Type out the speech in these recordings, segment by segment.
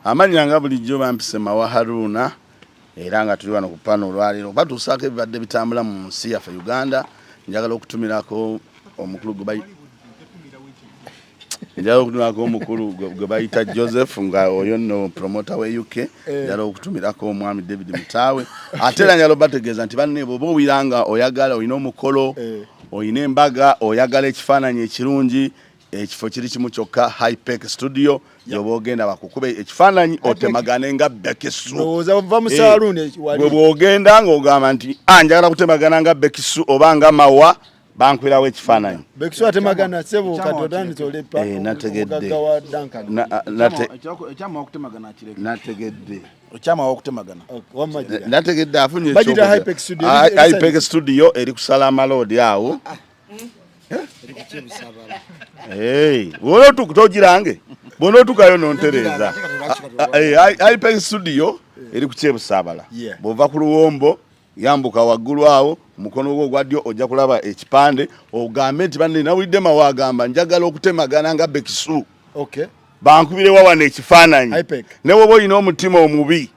Amannya nga bulijjo bampise Mawa Haruna, era nga tuli wano ku pano olwaleero batuusaako ebibadde bitambula mu nsi yaffe Uganda. Njagala okutumirako omukulu gwe njagala okutumirako omukulu gwe bayita Joseph, nga oyo nno promoter we UK. Njagala okutumirako omwami David Mutaawe. Ate era njagala obategeeza nti banne, bw'oba owira nga oyagala, olina omukolo, olina embaga, oyagala ekifaananyi ekirungi, ekifo kiri kimu kyokka, Hypec Studio, gyoba ogenda bakukube ekifaananyi otemagane nga Bekisu. Ndowooza va mu saaluuni. Gwe bw'ogenda ng'ogamba nti, "Ah, njagala kutemagana nga Bekisu oba nga Mawa," bankwirawo ekifaananyi. Bekisu atemagana, sebo, kati otandise olepa. Nategedde. Omugagga wa Duncan. Ekyama okutemagana kireke. Nategedde. Ekyama okutemagana. Wamma gira. Nategedde, afunye. Bagira Ekyokulya. Hypex Studio, Hypex Studio eri kusala amaloodi awo. Hey, bw'oba togirange, bw'onootuukayo nontereeza. Hypex Studio eri ku Kyebusaabala. Bw'ova ku Luwombo, yambuka waggulu awo, mukono gwo ogwa ddyo ojja kulaba ekipande, ogambe nti, "Banne, nawulidde Mawa agamba njagala okutemagana nga Bekisu, bankubirewa wano ekifaananyi." Hypec. Ne woba olina omutima omubi,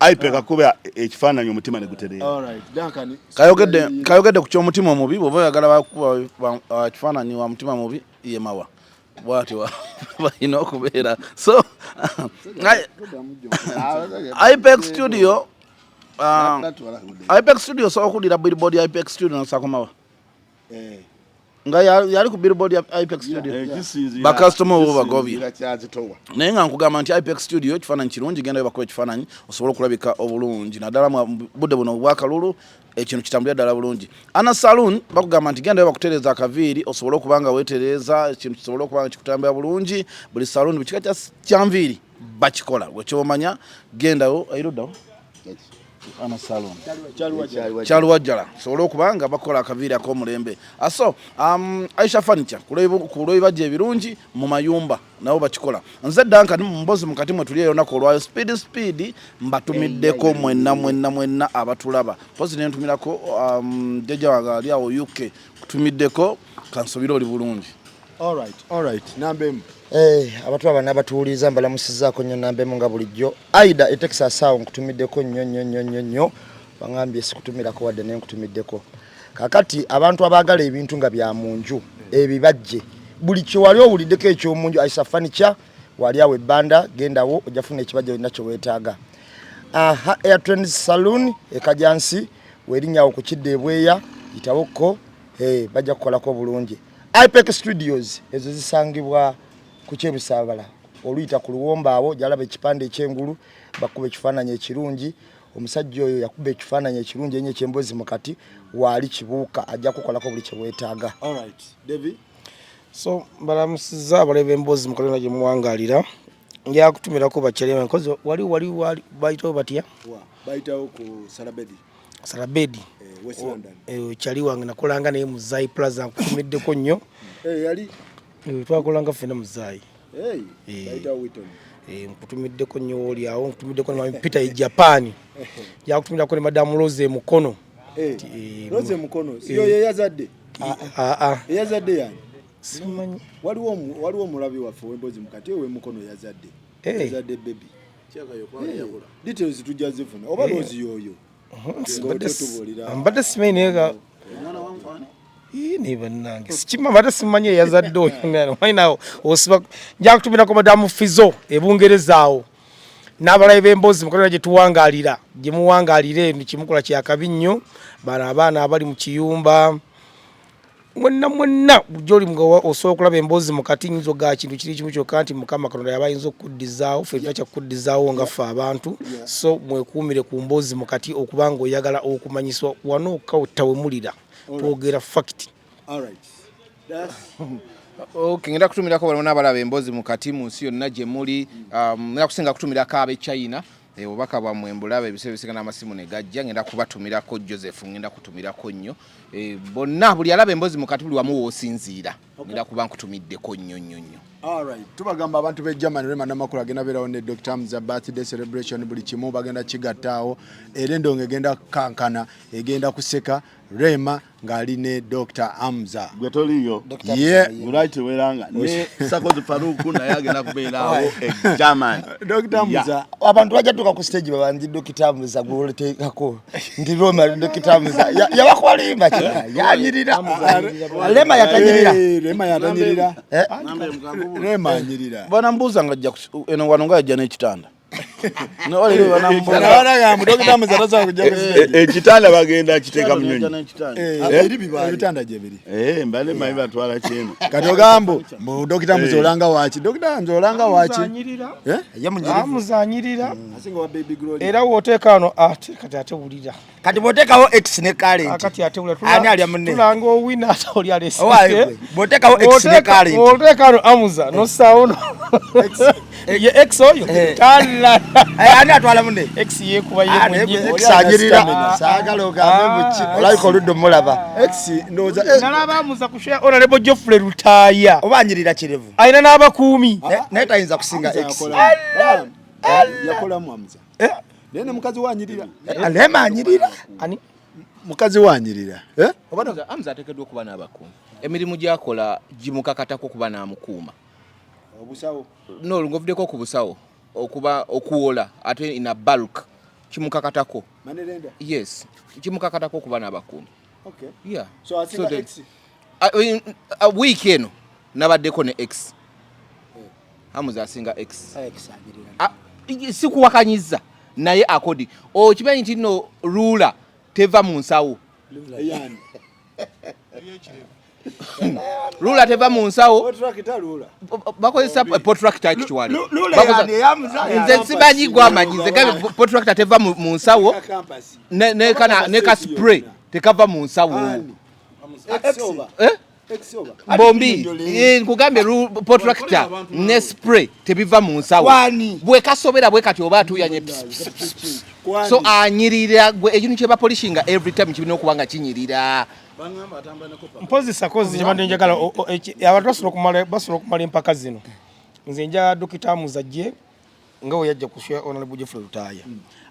Hypec akuba ekifaananyi omutima ne gutereera. Alright, Duncan. Kayogedde ku ky'omutima omubi. Bw'oba oyagala bakuba kifaananyi wa mutima mubi, ye Mawa bwatyo balina okubeera. So Ipex Studio, Ipex Studio, osobola okuddira billboard ya Ipex Studio nosakomawa nga yali ku billboard ya Ipex Studio. Bakasitoma bo bagobye. Kyazitowa. Naye nga nkugamba nti Ipex Studio ekifaananyi kirungi, gendayo bakuba ekifaananyi osobole okulabika obulungi, naddala mu budde buno obwakalulu, ekintu kitambulira ddala bulungi. Ana Saloon bakugamba nti gendayo bakutereeza akaviiri osobole okuba nga weetereeza, ekintu kisobole okuba nga kikutambulira bulungi. Buli saloon, buli kika kya nviiri bakikola. Gwe kyomanya, gendayo eruddawo Ana Saloon, Kyaluwajjala, sobole okuba nga bakola akaviiri ak'omulembe. Aso Aisha Furniture ku lw'ebibajja ebirungi mu mayumba nabo bakikola. Nze Duncan, mu mbozi mukati mwe tuli olunaku olwayo, speed speed, mbatumiddeko mwenna mwenna mwenna abatulaba. Mpozi nentumirako jjajja wange ali awo UK, kutumiddeko, kansobire oli bulungi. Alright, namba emu. Abatulaba n'abatuwuliriza, mbalamusizaako nnyo. Namba emu nga bulijjo. Aida e Texas awo, nkutumiddeko nnyo nnyo nnyo nnyo nnyo. Baŋambye sikutumirako wadde, naye nkutumiddeko. Kakati abantu abaagala ebintu nga bya mu nju, ebibajje, buli kyewali owuliddeko ekyomunju, Aisa Furniture wali awo ebbanda, gendawo ojja funa ekibajja olina kyeweetaaga. Aha, Air Trends Saloon ekajansi werinyawo ku kidda ebweya, yitawokko, bajja kukolako bulungi. Ipec Studios ezo zisangibwa ku Kyebusaabala, oluyita ku Luwombo awo gyalaba ekipande ekyengulu, bakuba ekifaananyi ekirungi. Omusajja oyo yakuba ekifaananyi ekirungi enyo ekyembozi mukati, waali Kibuuka, ajja kukolako buli kyeweetaaga. Alright, David. So mbalamusiza abalebe emboozi mukalina gye muwangalira. Nja kutumirako bakyalema nkozi wali bayitawo batya? Wa bayitawo ku Salabedi. Salabedi. West London. Kyali wange nakolanga naye mu Zai Plaza, nkutumiddeko nnyo. Yali Twakolanga ffenna mu Zai. Hey, bayitawo Witton. Nkutumiddeko nnyo oli awo. Nkutumiddeko ne Mami Peter e Japan, nja kutumirako ne Madamu Rose e Mukono. Rose Mukono, siyo ye yazadde? Aa. Eyazadde yani? Simanyi. Waliwo omulabi waffe ow'emboozi mukati ow'emukono yazadde. Yazadde baby. Details tujja zifuna oba Rose yoyo. Mbadde simanyi, naye nga Ii, naye bannange sikima, mbadde simanyi eyazadde oyo. Manyi nawe osiba. Nja kutumirako Madamu Fizo e Bungereza awo n'abalabi b'emboozi mukalina gye tuwangaalira, gye muwangaalira eno. Kimukola kyakabi nnyo. Bano abaana abali mu kiyumba, mwenna mwenna bulijjo oli nga osobola okulaba emboozi mukati, nyinza ogaa kintu kiri kimu kyokka nti Mukama Katonda yaba ayinza okukuddizaawo, ffe tulina kyakukuddizaawo nga ffe abantu. So mwekuumire ku mboozi mukati okuba nga oyagala okumanyiswa wano tawemulira, twogera fact. Alright. That's Okay, ngenda kutumirako bonna abalaba emboozi mukati mu nsi yonna gye muli. Ngenda kusinga kutumirako ab'e China. Obubaka bwammwe mbulaba ebiseera ebisinga n'amasimu ne gajja. Ngenda kubatumirako Joseph, ngenda kutumirako nnyo. Bonna buli alaba emboozi mukati, buli wamu w'osinziira, ngenda kuba nkutumiddeko nnyo nnyo nnyo. Alright, tubagamba abantu b'e Germany Rema Namakula agenda beerawo ne Dr. Hamza birthday celebration buli kimu bagenda kigattaawo era endongo egenda kukankana egenda kuseka Rema ng'ali ne Dr. Hamza. Gwe toliyo. Ye Lwaki teweranga ne Sakozi Faruku naye agenda kubeeraawo e Germany. Dr. Hamza Abantu bajja tuka ku stage babandi Dr. Hamza gwoleteekako nti Rema Dr. Hamza yabakubalimba kina yanyirira Rema yatanyirira. Rema yatanyirira. Eh? Rema anyirira. Banambuuza nga ajja eno wano nga ajja n'ekitanda. Ekitanda bagenda kiteeka mu nyonyi. Ebitanda gye biri. Mbale manyi batwala kyeno. Kati ogambo mbu Dr. Hamza olanga waaki? Dr. Hamza olanga waaki? Amuzanyirira. Era w'oteeka wano ate kati ate wulira. Kati bw'oteekawo X ne current. Kati ate wulira. Ani alya munne? Tulanga owina ate oli alese. Bw'oteekawo X ne current. Bw'oteeka wano Hamza n'ossaawo no. Ye X oyo tala. Ani atwala munne? X yeekuba ye mwennyini. X anyirira. Saagala ogambe buki. Olabika oludda omulaba. X ndowooza. Nalaba Hamza ku share Honorable Geoffrey Lutaaya. Oba anyirira kirevu. Alina n'abakuumi. Naye tayinza kusinga X. Yakolamu Hamza. Naye ne mukazi wanyirira. Rema anyirira. Ani? Mukazi wanyirira. Hamza ateekeddwa okuba n'abakuumi. Emirimu gy'akola gimukakatako okuba n'amukuuma. Obusawo. No, ngovuddeko ku busawo okuba okuwola ate in a bulk kimukakatako. Manerenda. Yes, kimukakatako okuba n'abakuumi. Okay. Yeah. So asinga X. Week eno nabaddeko ne X. Hamza asinga X. X anyirira. Sikuwakanyiza naye akodi. Okimanyi nti no ruler teva mu nsawo. Yani. Rula teva mu nsawo. Protractor rula. Bakozesa protractor actually. Nze simanyi gwamanyi nze gabe protractor teva mu nsawo. Ne kana ne ka spray tekava mu nsawo. Bombi nkugambye protractor ne spray tebiva mu nsawo. Bwe kasobera bwe kati oba atuyanye. So anyirira gwe ekintu kye bapolishinga every time kirina okuba nga kinyirira. Mpozi Sakozi kyebadde njagala abantu basobola okumala empaka zino. Nze njagala Dr. Hamza ajje nga we yajja ku share Honorable Geoffrey Lutaaya.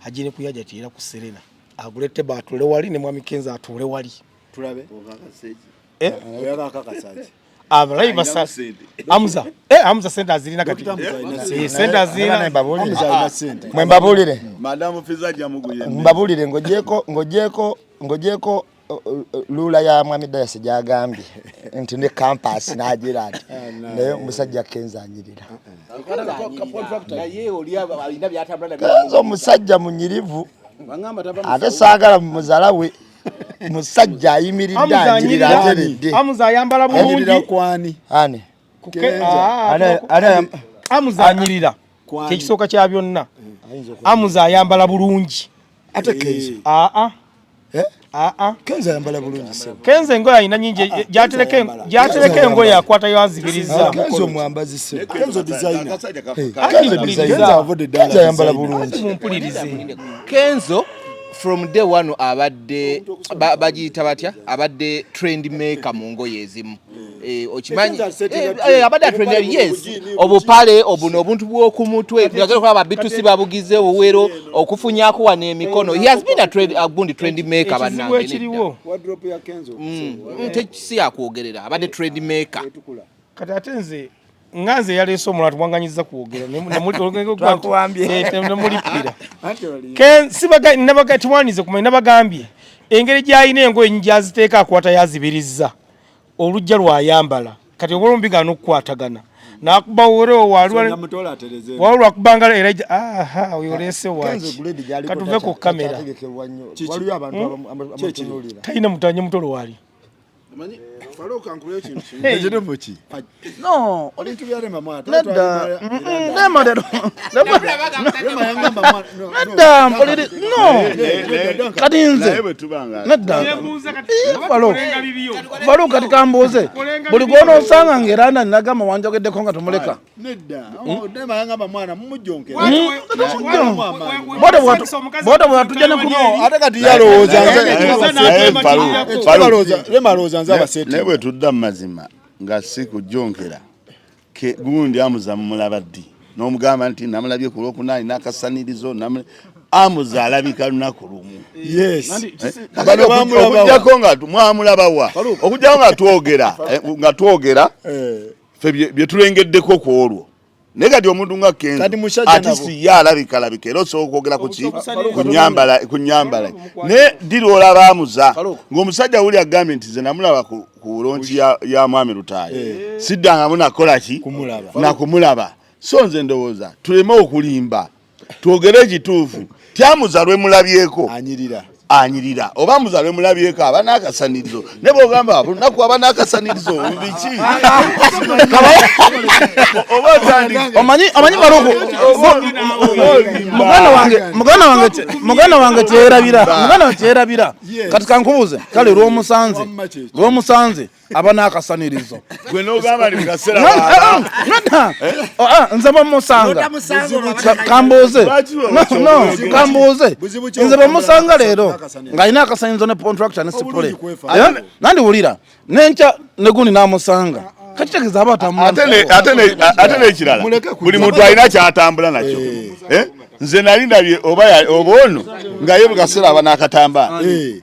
Ajje ne ku Hajati era ku Serena. Agule teba atuule wali ne Mwami Kenzo atuule wali. Tulabe. Abalayi basa Hamza. Hamza sente azirina kati. Sente azirina. Hamza sente. Mwe mbabuulire. Madam Fiza jamuguye. Mbabuulire ng'ogyeko lula ya Mwami Dayasi gyagambye nti ne campus n'agira ati naye omusajja Kenzo anyirira. Kenzo omusajja munyirivu ate saagala muzala we musajja ayimiridde anyirira ateredde. Hamza ayambala bulungi. Kwani? Ani? Hamza anyirira. Kyekisooka kya byonna. Hamza ayambala bulungi. Ate Kenzo. Kenzo ayambala bulungi sebo. Kenzo engoye alina nyingi gy'atereka engoye akwata yazibiriza. Kenzo mwambazi sebo. Kenzo designer. Kenzo designer. Kenzo ayambala bulungi. Mumpulirize. Kenzo from day one abadde bagiyita batya abadde trend maker mu ngoye ezimu. Okimanyi abadde trend, yes, obupale obuno obuntu bw'okumutwe njagala kulaba B2C babugize obuwero okufunyako wano emikono. He has been a trend gundi trend maker bannange. Ekiriwo wardrobe ya Kenzo si yakwogerera abadde trend maker. Kati ate nze nga nze yaleese omulala tuwanganyiza kwogera nemulipira tiwanize kumanya nabagambye engeri gy'alina engoye gy'aziteeka akwata yazibiriza olujja lwayambala kati oba olumbigaana okukwatagana nakuba wero waliwo lwakubanga era aha oyo oleese waki katuve ku kamera talina mutanye mutolo wali. No, nedda no kati nze nedda Farouk kati kambuuze buli gw'onoosanga ng'era nagamba wanjogeddeko nga tumuleka. Bw'otyo bw'atujja ne ku ate kati yalowooza nze naye bwe tudda mu mazima nga si kujonkera. Gundi Amuza mumulaba ddi n'omugamba nti namulabye ku lwokuna alina akasanirizo, Amuza alabika lunaku lumu. Yes. Kakati okujjako nga mwamulabawa, okujjako nga twogera, nga twogera ffe bye tulengeddeko ku olwo. Naye kati omuntu nga Kenzo Kati musajja ate nabo. si ye alabika labika, era osobola okwogera ku ki, ku nyambala, ku nyambala. Naye ddi lw'olaba Amuza ng'omusajja wuli agambye nti nze namulaba ku lonki ya Mwami Lutaaya, siddangamu nakola ki? Kumulaba. Nakumulaba. So nze ndowooza tuleme okulimba, twogere ekituufu. Tyamuza lwe mulabyeko anyirira, anyirira, oba Amuza lwe mulabyeko aba n'akasanirizo. Ne bw'ogamba olunaku aba n'akasanirizo biki? Oba otandika Omanyi Baluku, muganda wange, muganda wange muganda wange kyerabira, muganda wange kyerabira. Yes. Kati kankubuuze, kale lw'omusanze, Wamma kyekyo. lw'omusanze aba n'akasanirizo. Gwe n'ogamba ni mu kaseera No, bw'aba. nedda. Oh, nze bwemusanga kambuuze. Lwaki No, no, Buzibu ki? kambuuze. Buzibu ki Nze okugamba bwemusanga leero n'akasanirizo? ng'alina akasanirizo ne contractor ne sipule, Obulungi kwefaako. Nandiwulira nenkya negundi n'amusanga, kakitegeeza aba atambula. Ate n'ekirala, Muleke kujja. buli muntu alina kyatambula nakyo. Eh? Nze nali ndabye oba ono nga ye buli kaseera aba n'akatambaala. Eh.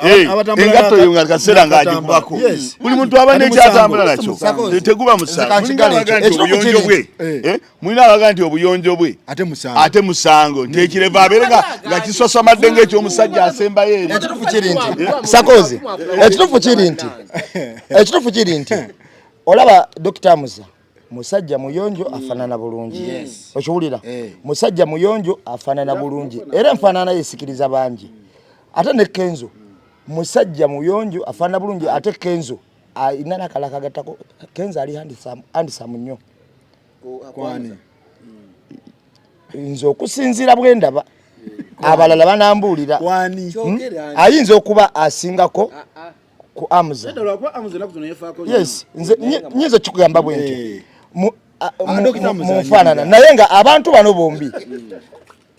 Eh, Abatambula engatto yo nga kaseera n'akatambala. ng'agikubako. Yes. Buli muntu aba Kati n'ekyatambula musango. nakyo. Musango. Teguba musango. Nze Mulina kankigale abaga ekyo. nti Ekituufu obuyonjo kiri bwe nti- Eh, mulina abaga nti obuyonjo bwe Ate musango. Ate musango nti ekirevu abeere nga kisosomadde ng'ekyomusajja asembayo eri. Ekituufu kiri nti, Sakozi, ekituufu kiri nti olaba Dr. Amuza musajja muyonjo, afaanana bulungi, okiwulira? Musajja muyonjo, afaanana bulungi, era enfaanana yesikiriza bangi. Ate ne Kenzo musajja muyonjo, afaanana bulungi. Ate Kenzo alina nakala kagattako. Kenzo ali handsome nnyo. Kwani? Nze okusinziira bwe ndaba, abalala banambuulira. Kwani? Ayinza okuba asingako ku Amuza. Yes, nze nyinza okikugamba bwe ntyo. Dr. Amuza Mu nfaanana, naye nga abantu bano bombi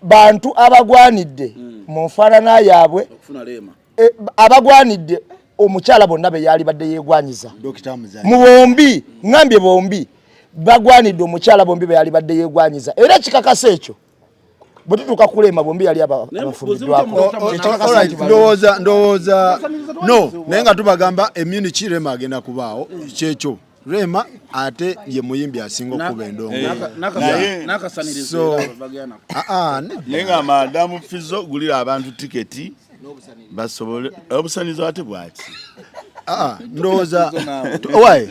bantu abagwanidde mu nfaanana yaabwe, abagwanidde omukyala bonna be yali badde yeegwanyiza. Dr. Amuza. Mu bombi, ŋŋambye bombi bagwanidde omukyala bombi be yali badde yeegwanyiza. Era ekikakasa ekyo, bwe tutuuka kuleema, bombi yali abafumbiddwako. Ekikakasa Alright, nti balungi. Ndowooza no, naye nga tubagamba emunich Rema agenda kubaawo. Kyekyo, Rema ate ye muyimbi asinga okuba endongo. N'akasanirizo. Ah, ah, nedda. Naye nga Madamu Fizo, gulira abantu tiketi basobole obusanizo ate bwaki? Ah, ndowooza waye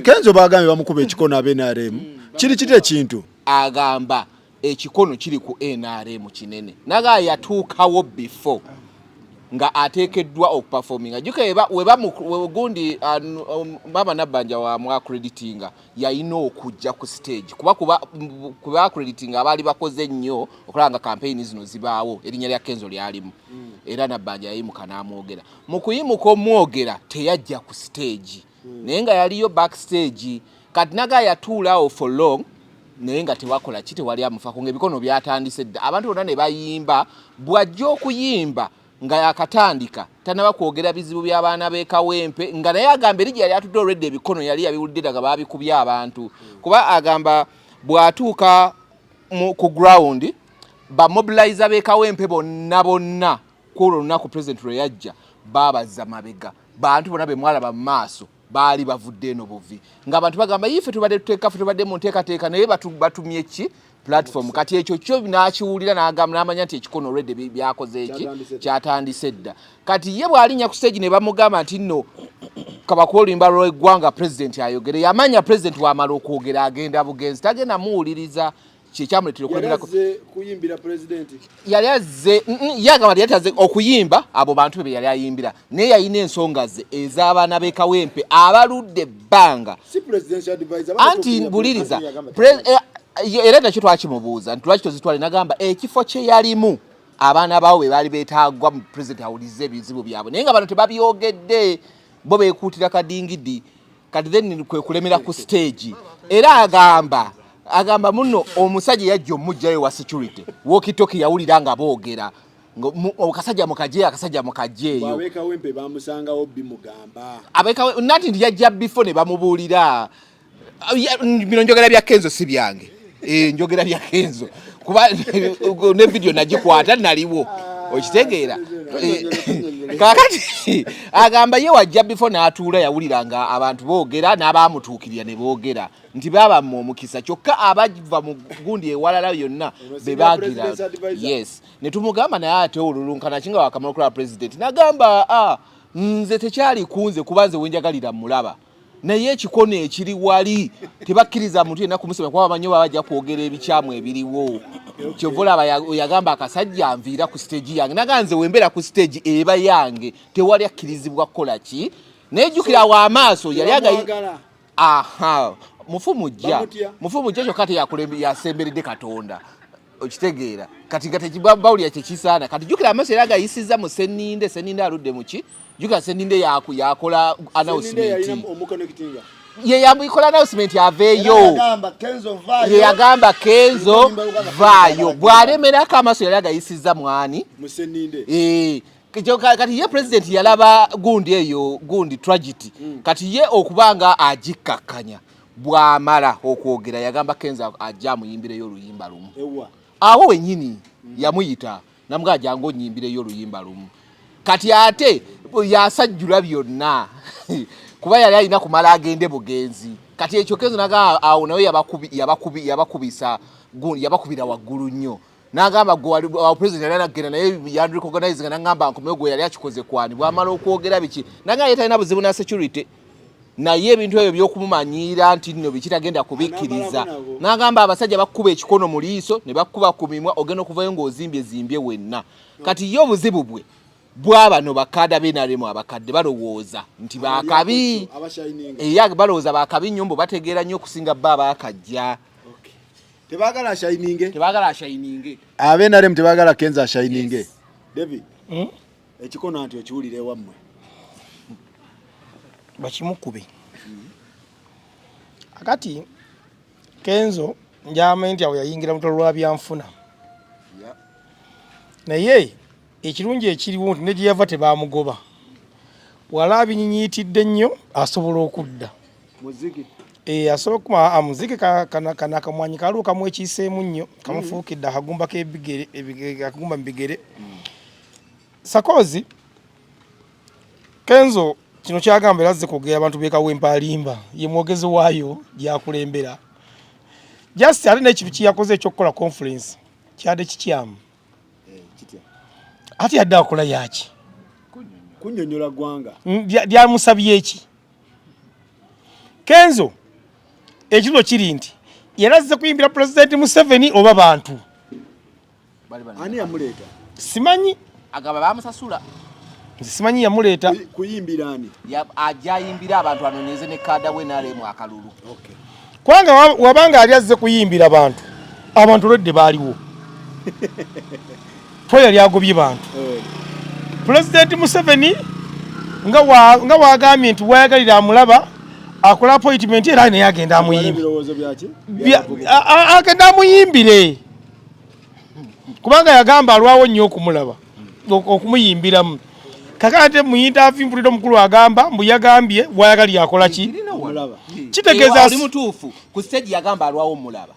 Kenzo bagambye bamukuba ekikono abe NRM. Kiri kiti ekintu? Agamba ekikono kiri ku NRM kinene, naga yatuukawo before nga ateekeddwa okuperforminga. Juka weba gundi mama Nabbanja wa accreditinga, yalina okujja ku stage kuba accreditinga abaali bakoze nnyo okulaba nga campaign zino zibaawo. Erinnya lya Kenzo lyalimu, era Nabbanja yayimuka n'amwogera. Mu kuyimuka omwogera teyajja ku stage, naye nga yaliyo backstage. Kati naga yatuulaawo for long, naye nga tewakola ki, tewali amufako, ngaebikono byatandise dda, abantu bonna ne bayimba. Bw'ajja okuyimba nga yakatandika, tanaba kwogera bizibu by'abaana b'e Kawempe, nga naye agamba eri gye yali atudde olwedde ebikono yali yabiwulidde dda nga babikubye abantu. Kuba agamba bw'atuuka ku ground, bamobilizer b'e Kawempe bonna bonna kwolwo olunaku president lwe yajja babazza mabega. Bantu bonna be mwalaba mu maaso baali bavudde eno buvi, ng'abantu bagamba ife tubadde tuteeka, ffe tubadde mu nteekateeka, naye batumye ki platform. Kati ekyo kyo n'akiwulira n'agamba n'amanya nti ekikono olwedde byakoze eki, kyatandise dda. Kati ye bw'alinnya ku stage ne bamugamba nti nno kabakuwa oluyimba lw'eggwanga, president ayogere, yamanya president wamala okwogera agenda bugenzi, tagenda muwuliriza. Kyekyamuleetera okulemerako. Kuyimbira president? Yali azze ye agamba yali azze okuyimba abo bantu be yali ayimbira, naye yalina ensonga ze ez'abaana b'e Kawempe abaludde ebbanga. Si presidential advisor? Anti buliriza, era nakyo twakimubuuza nti lwaki tozitwale, nagamba ekifo kye yalimu abaana baawo be baali beetaagwa mu president awulirize ebizibu byabwe, naye nga bano tebabyogedde, bo beekuutira kadingidi. Kati then kwe kulemera ku stage. Era agamba muno omusajja yajja omugjayo wa security walkie-talkie, yawulira nga boogera akasajja mukajeeyo, akasajja mukajeeyo. Abekawempe bamusangawo bimugamba. Abekawe nati nti yajja before ne bamubuulira. Bino njogera bya Kenzo si byange. Njogera bya Kenzo kuba ne video nagikwata naliwo, okitegeera? Kakati agamba ye wajja before n'atuula, yawulira nga abantu boogera n'abaamutuukirira ne boogera nti baabamma omukisa, kyokka abava mu gundi ewalala yonna be bagira. Yes, ne tumugamba naye ate olulunkana kinga wakamala okulaba president, nagamba, "Ah, nze tekyali kunze kuba nze wenjagalira mulaba, naye ekikono ekiri wali tebakkiriza muntu yenna kumusema kuba bamanyi oba bajja kwogera ebikyamu ebiriwo." Kyova olaba yagamba akasajja nviira ku stage yange, naga nze wembeera ku stage eba yange, tewali akkirizibwa kukola ki. Naye jjukira awo amaaso yali agayi. Aha, mufu mujja, mufu mujja, kyokka yasemberedde Katonda, okitegeera? Kati nga bawulira kyekisaana. Kati jjukira amaaso yali agayisizza mu Seninde. Seninde aludde muki? Jjukira Seninde yakola announcement, ye yamukola announcement aveeyo, ye yagamba Kenzo vaayo. Bw'alemerako amaaso yali agayisizza mwani. Kati ye president yalaba gundi eyo, gundi tragedy. Kati ye okuba nga agikkakkanya, bw'amala okwogera yagamba Kenzo ajja amuyimbireyo oluyimba lumu awo wennyini. Yamuyita namugaa, "Jangu onyimbireyo oluyimba lumu." Kati ate yasajjula byonna kuba yali alina kumala agende bugenzi. Kati ekyo Kenzo naga awo naye yabakubisa, yabakubira waggulu nnyo, nagamba gwe president yali anagenda naye yanrecognize nga nagamba nkomewo, gwe yali akikoze kwani? Bwamala okwogera biki, nagamba ye talina buzibu na security, naye ebintu ebyo byokumumanyiira nti nno bikitagenda kubikkiriza. Nagamba abasajja bakuba ekikono mu liiso ne bakuba ku mimwa, ogenda okuvayo ng'ozimbye zimbye wenna. Kati ye obuzibu bwe bwabano bakada benaremu abakadde balowooza nti bakabi, era balowooza bakabi nnyo, mbu bategeera nnyo okusinga bba abakajja. Tebagala ashininge. Tebagala ashininge. Abenaremu tebagala Kenzo ashininge. David, Ekikono nti okiwulira ewammwe. Bakimukube. Akati Kenzo njama nti awo yayingira mutalo lwa byanfuna, naye ekirungi ekiriwo nti ne gye yava tebamugoba wala, abinyinyiitidde nnyo, asobola okudda. Muziki. Asobola okuma amuziki kana akamwanyi kaliwo kamwekiiseemu nnyo, kamufuukidde akagumba k'ebigere, akagumba mu bigere. Sakozi Kenzo kino kyagamba era azze kwogera abantu b'e alimba ye mwogezi waayo gyakulembera just, ate n'ekintu kyeyakoze ekyokukola conference kyadde kikyamu. Ate yadde akola yaki? Kunnyonnyola ggwanga. Lyamusabye eki Kenzo? Ekiro kiri nti yali azze kuyimbira Pulezidenti Museveni oba bantu? Ani yamuleeta? Simanyi. Agamba bamusasula. Nze simanyi yamuleeta. Kuyimbira ani? Ajja ayimbira abantu, anonyeze ne kaada we nrm akalulu. Kubanga wabanga ali azze kuyimbira bantu, abantu olwedde baaliwo to yali agobye bantu. Pulezidenti Museveni nga wagambye nti wayagalira amulaba, akola appointment era naye agenda amuyimbi. Ebirowoozo byaki? Agenda amuyimbire kubanga yagamba alwawo nnyo okumulaba, okumuyimbiramu. Kakati ate mu interview mpulira omukulu agamba mbu yagambye wayagalira akola ki? Omulaba. Kitegeeza Oli mutuufu, ku stage yagamba alwawo mulaba.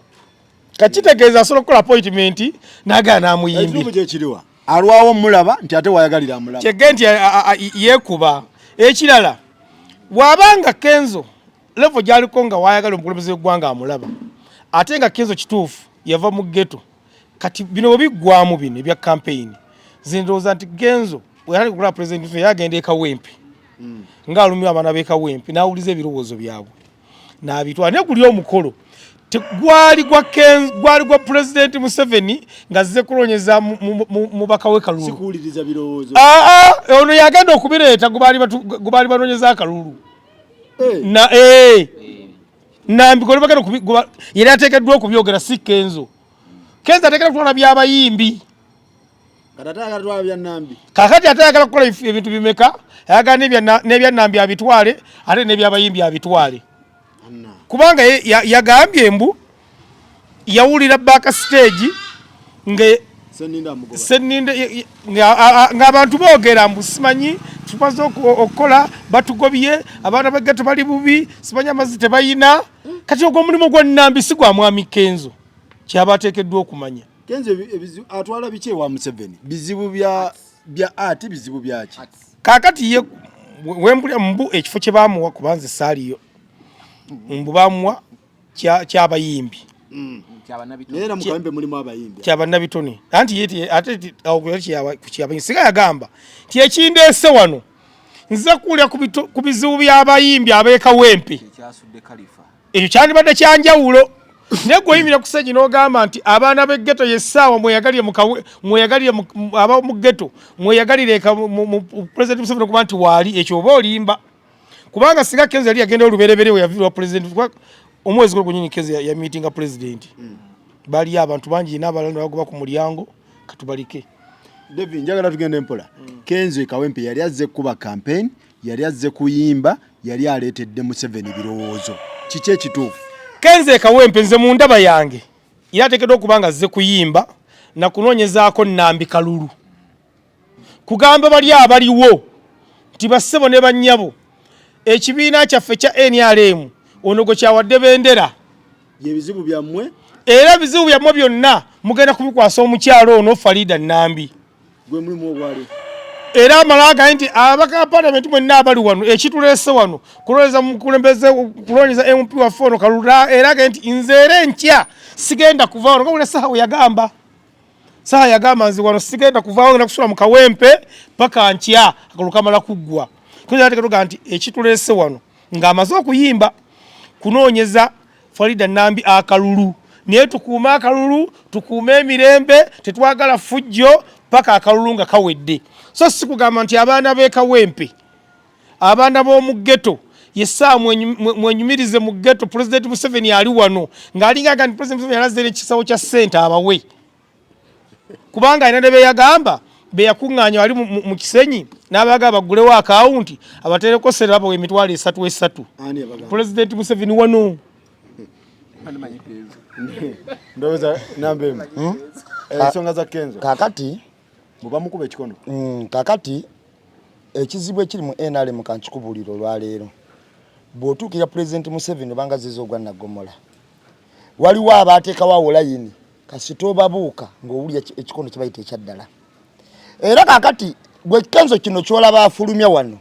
Kakitegeeza asobola okukola appointment n'agala n'amuyimbira. Ekituufu kyekiriwa? Alwawo mulaba nti ate wayagalira amulaba. Kyege nti yeekuba. Ekirala, bw'abanga Kenzo level gy'aliko nga wayagala omukulembeze w'eggwanga amulaba, ate nga Kenzo kituufu yava mu ghetto, kati bino bwe biggwamu bino ebya campaign, nze ndowooza nti Kenzo bwe yatandika okulaba President Museveni yagenda e Kawempe ng'alumya abaana b'e Kawempe n'awuliza ebirowoozo byabwe n'abitwala. Naye guli omukolo gwali gwa gwali gwa President Museveni ng'azze kunoonyeza mubaka we kalulu. Sikuwuliriza birowoozo. Aa, ono yagenda okubireeta, gwe baali banoonyeza akalulu. Na Nambi gwe bagenda yali ateekeddwa okubyogera, si Kenzo. Kenzo ateekeddwa kutwala by'abayimbi. Kati ate ayagala twala bya Nambi. Kakati ate ayagala kukola ebintu bimeka? Ayagala n'ebya Nambi abitwale, ate n'ebyabayimbi abitwale. Anna. Kubanga yagambye mbu yawulira back stage nga Seninda amugoba. Seninde ng'abantu boogera mbu simanyi tumaze okukola, batugobye, abaana ba ghetto bali bubi, simanyi amazzi tebayina. Kati ogwo omulimu gwa Nambi, si gwa mwami Kenzo, kyaba ateekeddwa okumanya. Kenzo atwala biki ewa Museveni? Bizibu bya art, bizibu byaki? Kaakati ye wembulya mbu ekifo kye baamuwa, kubanze saaliyo, mbu baamuwa kyabayimbi. Naye era mu Kawempe mulimu abayimbi. Kyabannabitone, anti ye ate awo ku kyabayimbi singa yagamba nti ekindeese wano nze kuwulira ku bizibu by'abayimbi ab'e Kawempe, ekyo kyandibadde kyanjawulo. Naye gwe oyimira ku stage n'ogamba nti abaana b'e ghetto, yessaawa mweyagalire mweyagalire aba mu ghetto, mweyagalire President Museveni okuba nti waali, ekyo oba olimba. Kubanga singa Kenzo yali yagenda olubereberye we yaviirwa president, kuba omwezi guno gwennyini Kenzo ya meetinga president, baliyo abantu bangi n'abalala ne bagoba ku mulyango, katubalike. David, njagala tugende mpola. Kenzo e Kawempe yali azze kuba campaign, yali azze kuyimba, yali aleetedde Museveni birowoozo? Kiki ekituufu? Kenzo e Kawempe, nze mu ndaba yange, yali ateekeddwa okuba nga azze kuyimba na kunoonyezaako Nambi kalulu, kugamba bali abaliwo nti bassebo ne bannyabo, ekibiina kyaffe kya NRM ono gwe kyawadde bendera, Yebizibu byammwe, era ebizibu byammwe byonna mugenda kubikwasa omukyalo ono Farida Nambi. Gwe mulimu ogwali. Era amala agaye nti ababaka ba palamenti mwenna abali wano, ekituleese wano kuloweza mukulembeze, kulonyeza MP waffe ono kalulu. Era agaye nti nze era enkya sigenda kuva wano, nga buli saha we yagamba, saha yagamba nze wano sigenda kuvaawo, ngenda kusula mu Kawempe paka nkya akalulu kamala kuggwa. Kuga nti ekituleese wano, ng'amaze okuyimba, kunoonyeza Farida Nambi akalulu, naye tukuume akalulu, tukuume emirembe, tetwagala fujjo paka akalulu nga kawedde. So si kugamba nti abaana b'e Kawempe, abaana b'omu ghetto, yessaawa mwenyumirize mu ghetto, President Museveni ali wano, ng'alinga aga nti President Museveni alazze n'ekisawo kya ssente abawe, kubanga alina ne beyagamba beyakuŋŋaanya wali mu Kisenyi n'abaga baggulewo akawunti abateereko ssente, babawa 30,000 esatu. Ani yabagamba? President Museveni wano. Ndowooza namba emu, ensonga za Kenzo. Kakati bwe bamukuba ekikono. Kakati ekizibu ekiri mu NRM, kankikubuulira olwaleero, bw'otuukira Pulezidenti Museveni obanga ziza ogwa naggomola, waliwo abateekawo awo layini, kasita obabuuka ng'owulira ekikono kye bayita ekyaddala. Era kakati gwe Kenzo kino kyolaba afulumya wano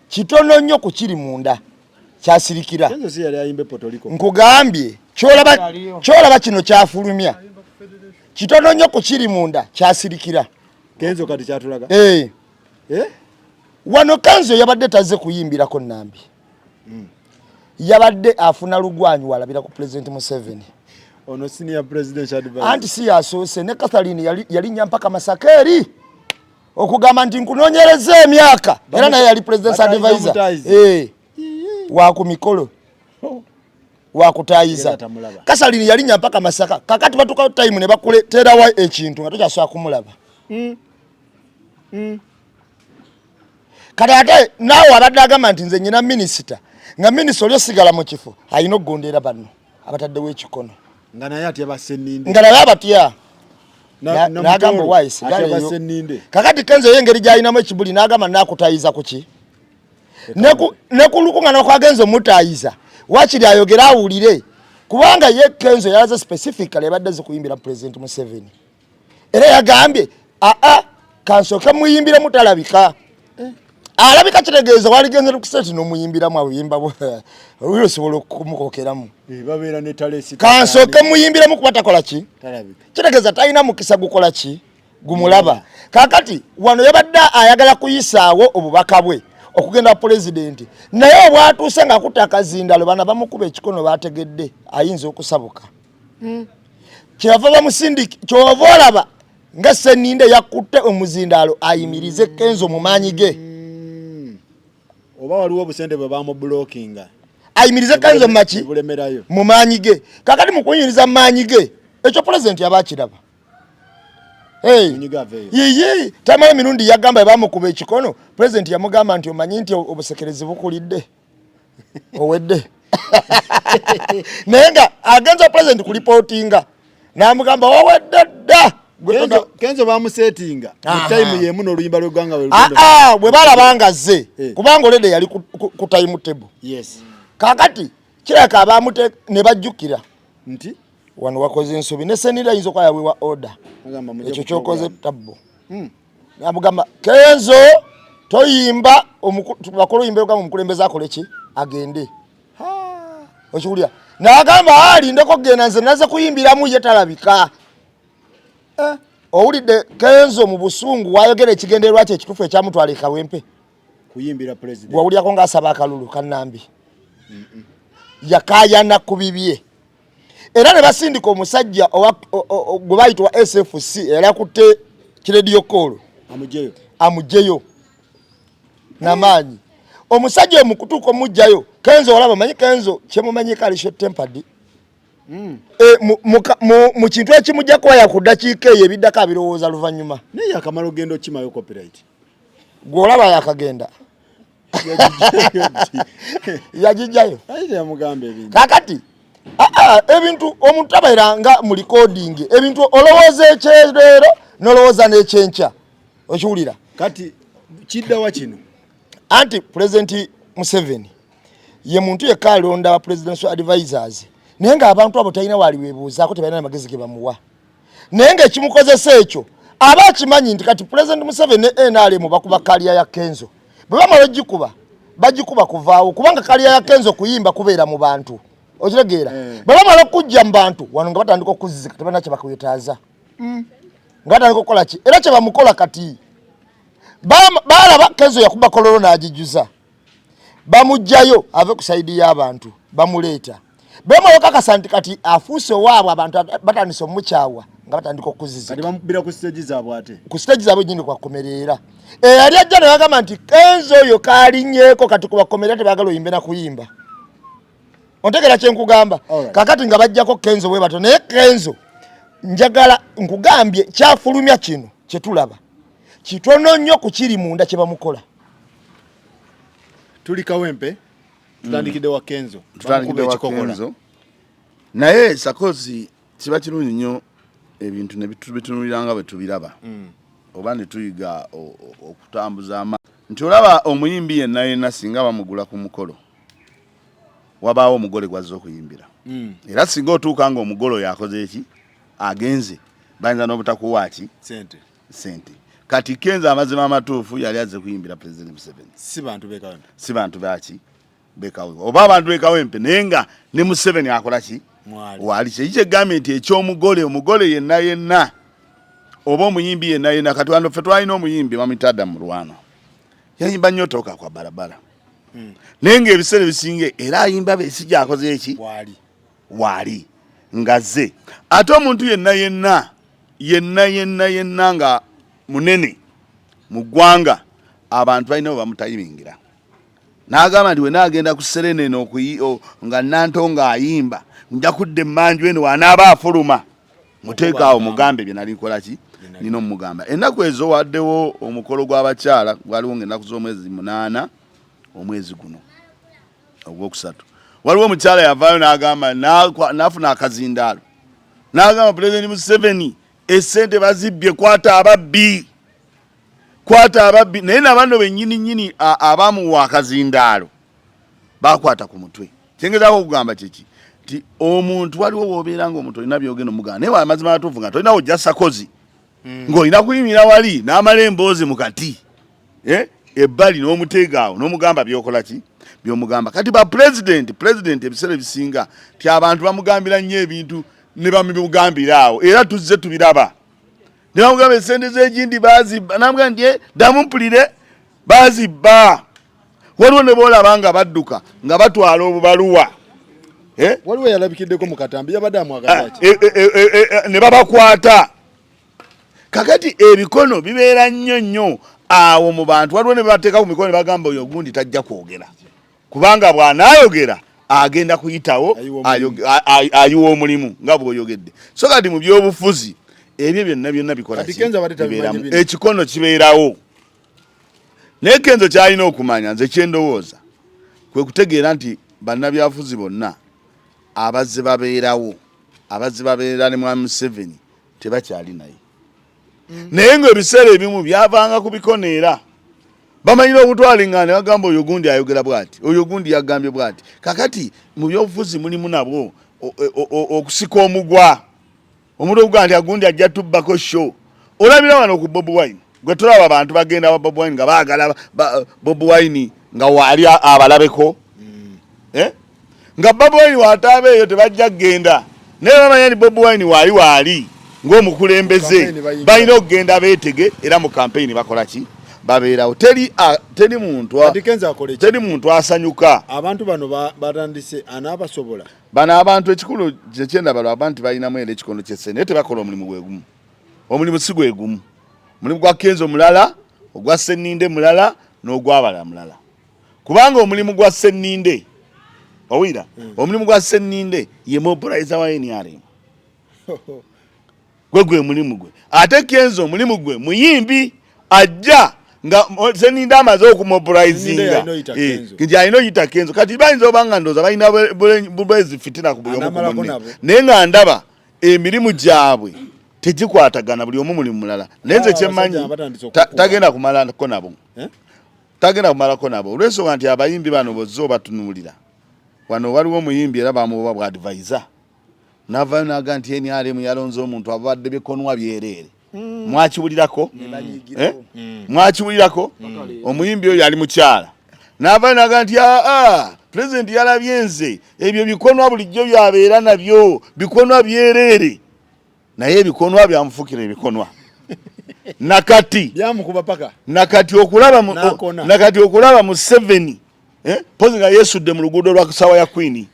kitono nnyo ku kiri munda kyasirikira. Kenzo si yali ayimba Puerto Rico? Nkugambye kyolaba, kyolaba kino kyafulumya kitono nnyo ku kiri munda kyasirikira. Kenzo kati kyatulaga. Eh. Eh? Wano Kenzo yabadde tazze kuyimbirako Nambi, yabadde afuna lugwanyu walabira ku President Museveni. Ono senior presidential advisor. Anti si yasoose, ne Catherine yalinnya mpaka Masaka eri okugamba nti nkunoonyereza emyaka, era naye yali presidential Batayiza advisor. mutayizi. Eh, wa ku mikolo wakutayiza. Era tamulaba. Catherine yalinnya mpaka Masaka. Kakati batuuka time ne bakuleeterawo ekintu nga tokyasobola kumulaba. Kati ate naawe abadde agamba nti nze nyina minisita, nga minisita oli osigala mu kifo alina okugondera banno abataddewo ekikono. Nga naye atya baseninde. Nga naye abatya. N'agamba Mutoro waayi sigala atya eyo. baseninde. Kakati Kenzo ye engeri gy'alinamu ekibuli n'agamba naakutayiza ku ki, ne ku lukuŋŋaana kwagenza omutayiza, wakiri ayogere awulire, kubanga ye Kenzo yalaze specifically ebadde zikuyimbira President Museveni, era yagambye aa kansooke muyimbiremu talabika. Alabika kitegeeza waligenze ku stage n'omuyimbiramu abuyimba olwira osobola okumukokeramu. Eh, babeera ne talesi. Kansooke muyimbiremu kuba takola ki, Talabika. Kitegeeza talina mukisa gukola ki, gumulaba. Kakati wano yabadde ayagala kuyisaawo obubaka bwe okugenda pulezidenti, naye obwatuuse nga akutta akazindalo, bana bamukuba ekikono, bategedde ayinza okusabuka, kyeyava bamusindika. Kyova olaba nga Seninde yakutte omuzindaalo ayimirize Kenzo mu maanyi ge. Oba waliwo obusente bwe bamubulokinga. Ayimirize Kenzo maki? Bulemerayo. Mu maanyi ge. Kakati mu kuyimiriza mu maanyi ge, ekyo pulezidenti yaba akiraba. Hey. Munyiga aveeyo. Yiyi tamala emirundi yagamba bamukuba ekikono, pulezidenti yamugamba nti omanyi nti obusekerezi bukulidde, owedde. Naye nga agenza pulezidenti kulipootinga n'amugamba wawedde dda. Gwe Kenzo bamusetinga mu time yemu n'oluyimba lw'eggwanga bwe lugenda. Ah, ah, bwe balaba nga zze, Eh. kubanga olede yali ku time table. Kakati Kirabika abamute ne bajjukira nti wano wakoze ensobi ne senira ayinza okuba yawewa order Agamba mujje ekyo ku kyokoze program. tabbo namugamba Kenzo toyimba bakole oyimba ogamba omukulembeze akole ki agende okiwulira nagamba alindeko kugenda nze naze kuyimbiramu ye talabika. Owulidde Kenzo mu busungu wayogera ekigendererwa kye ekituufu ekyamutwala e Kawempe kuyimbira president. Wawulirako ng'asaba akalulu kannambi yakayana ku bibye era ne basindika omusajja gwe bayita wa SFC eyali akutte kirediyo koolo amujeyo amujeyo namaanyi omusajja oyo mukutuuka omugjayo Kenzo olaba manyi Kenzo kyemumanyiko ali short tempered. Mu kintu ekimujja kuba ku ddakiika eyo ebiddako abirowooza luvannyuma. Naye yakamala okugenda okimayo copyright. Gw'olaba yakagenda yagijjayo. Aye yamugamba ebintu. Kakati ebintu omuntu tabeera nga mu recording ebintu olowooza ekyereero n'olowooza n'ekyenkya okiwulira. Kati kiddawa kino? Anti President Museveni ye muntu yekka alonda ba presidential advisors naye ng'abantu abo talina waali weebuuzaako tebalina namagezi ge bamuwa naye ng'ekimukozesa ekyo aba akimanyi nti kati President Museveni ne NRM bakuba kaliya ya Kenzo bwe bamala ogikuba bagikuba kuvaawo kubanga kaliya ya Kenzo kuyimba kubeera mu bantu okitegeera bwe bamala okujja mu bantu wano nga batandika okuzizika tebalina kye bakwetaaza nga batandika okukola ki era kye bamukola kati balaba Kenzo yakuba kololo n'agijuza bamugjayo ave ku sayidi y'abantu bamuleeta bemala okakasa nti kati afuuse owaabwe abantu batandise omukyawa nga batandika okuzizika. Kati bamukubira ku stage zaabwe ate. Ku stage zaabwe nyini kwakomerera eyali ajja ne bagamba nti Kenzo oyo kaalinnyeeko kati kubakomerera tebaagala oyimbe na kuyimba ontegera kye nkugamba. Kakati nga bajjako Kenzo bwe batyo naye Kenzo njagala nkugambye kyafulumya kino kye tulaba kitono nnyo ku kiri munda kye bamukola. Tuli Kawempe tutandikidde wa Kenzo. Tutandikidde wa Kenzo naye sakozi kiba kirungi nnyo ebintu ne bitunulira nga bwe tubiraba oba ne tuyiga okutambuza ama nti olaba omuyimbi yenna yenna singa bamugula ku mukolo wabaawo omugole gwazze okuyimbira era singa otuuka nga omugole oyo akoze eki agenze bayinza n'obutakuwa ki sente. Kati Kenzo amazima amatuufu yali azze kuyimbira President Museveni si bantu b'e Kawempe si bantu baki b'e Kawempe oba abantu b'e Kawempe naye nga ne Museveni akola ki waali kyeki kyegambye nti eky'omugole omugole yenna yenna oba omuyimbi yenna yenna kati wano ffe twalina omuyimbi bamuyita Adam Mulwana yayimba nnyo toka kwa barabara naye ng'ebiseera ebisinga era ayimba Besigye akoze eki waali ngaze ate omuntu yenna yenna yenna yenna yenna nga munene mu ggwanga abantu balina bwe bamutayimingira n'agamba nti wena agenda ku serena eno nga Nanto ng'ayimba nja kudda emmanju eno wanaaba afuluma muteeka awo mugambe bye nali nkola ki nina omugamba. Ennaku ezo waddewo omukolo gw'abakyala gwaliwo ng'ennaku z'omwezi 8 omwezi guno ogwokusatu waliwo omukyala yavaayo n'agamba n'afuna akazindaalo n'agamba Pulezidenti Museveni esente bazibbye kwata ababbi kwata ababbi naye nabano bennyini nnyini abamuwa akazindaalo bakwata ku mutwe. Kyengezaako okugamba kyeki nti omuntu waliwo w'obeera ng'omuntu olina byogenda omugamba naye amazima amatuufu nga tolinawo ojja sakozi ng'olina kuyimira wali n'amala emboozi mu kati ebbali n'omuteega awo n'omugamba by'okola ki by'omugamba. Kati ba pulezidenti ebiseera ebisinga ti abantu bamugambira nnyo ebintu ne bamugambira awo era tuzze tubiraba ne bamugamba esente z'egindi baazibba n'amugamba nti ddamu mpulire baazibba. Waliwo ne boolaba nga badduka nga batwala obubaluwa Waliwo yalabikiddeko mu katambi yabadde amwagaza ki ne babakwata. Kakati ebikono bibeera nnyo nnyo awo mu bantu waliwo ne bateeka ku mikono ne bagamba oyo gundi tajja kwogera kubanga bw'anaayogera agenda kuyitawo ayiwa omulimu nga bw'oyogedde. So kati mu byobufuzi ebyo byonna byonna bikola ki ekikono kibeerawo naye Kenzo kyalina okumanya nze kyendowooza kwe kutegeera nti bannabyabufuzi bonna abazze babeerawo abazze babeera ne Mwami Museveni tebakyali naye naye ng'ebiseera ebimu byavanga ku bikono era Bamanyira okutwala eŋŋanda ne bagamba oyo gundi ayogera bwati, oyo gundi yagambye bwati. Kakati mu byobufuzi mulimu nabwo okusika omugwa, omuntu okugamba nti agundi ajja tubbako show. Olabira wano ku Bobi Wine, gwe tulaba abantu bagenda wa Bobi Wine nga baagala Bobi Wine nga waali abalabeko. Eh? Nga Bobi Wine wataaba eyo tebajja kugenda, naye bamanya nti Bobi Wine waali waali ng'omukulembeze, balina okugenda beetege, era mu kampeyini bakola ki? Babeerawo. Teri teri muntu teri muntu asanyuka. Abantu bano batandise anaabasobola bano abantu. Ekikulu kyekyendaba lwaba nti balinamu era ekikondo ky'essente, naye tebakola omulimu gwe gumu. Omulimu si gwe gumu. Omulimu gwa Kenzo mulala, ogwa Sseninde mulala, n'ogwabala mulala, kubanga omulimu gwa Sseninde, owulira, omulimu gwa Sseninde ye mobilizer wa NRM, gwe gwe mulimu gwe. Ate Kenzo omulimu gwe muyimbi ajja nga Sseninde amaze okumobilizinga, nti alina oyita Kenzo. Kati bayinza oba nga ndowooza balina bwezi fitina ku buli omu ku munne, naye nga ndaba emirimu gyabwe tegikwatagana, buli omu mulimu mulala. Naye nze kyemmanyi, tagenda kumalako nabo, tagenda kumalako nabo, olw'ensonga nti abayimbi bano bozze obatunuulira wano, waliwo omuyimbi era bamuwa bwa advisor, navayo naga nti NRM yalonze omuntu abadde bikonwa byereere. Mwakiwulirako? Eh? Mwakiwulirako? Omuyimbi oyo ali mukyala, navayo naga nti aa, pulezidenti yalabye nze ebyo bikonwa bulijjo byabeera nabyo bikonwa byereere, naye ebikonwa byamufukira ebikonwa nakati. Byamukuba paka. Nakati okulaba N'akona. Nakati okulaba Museveni, eh? Pozi nga yeesudde mu luguudo lwa sawa ya Queen,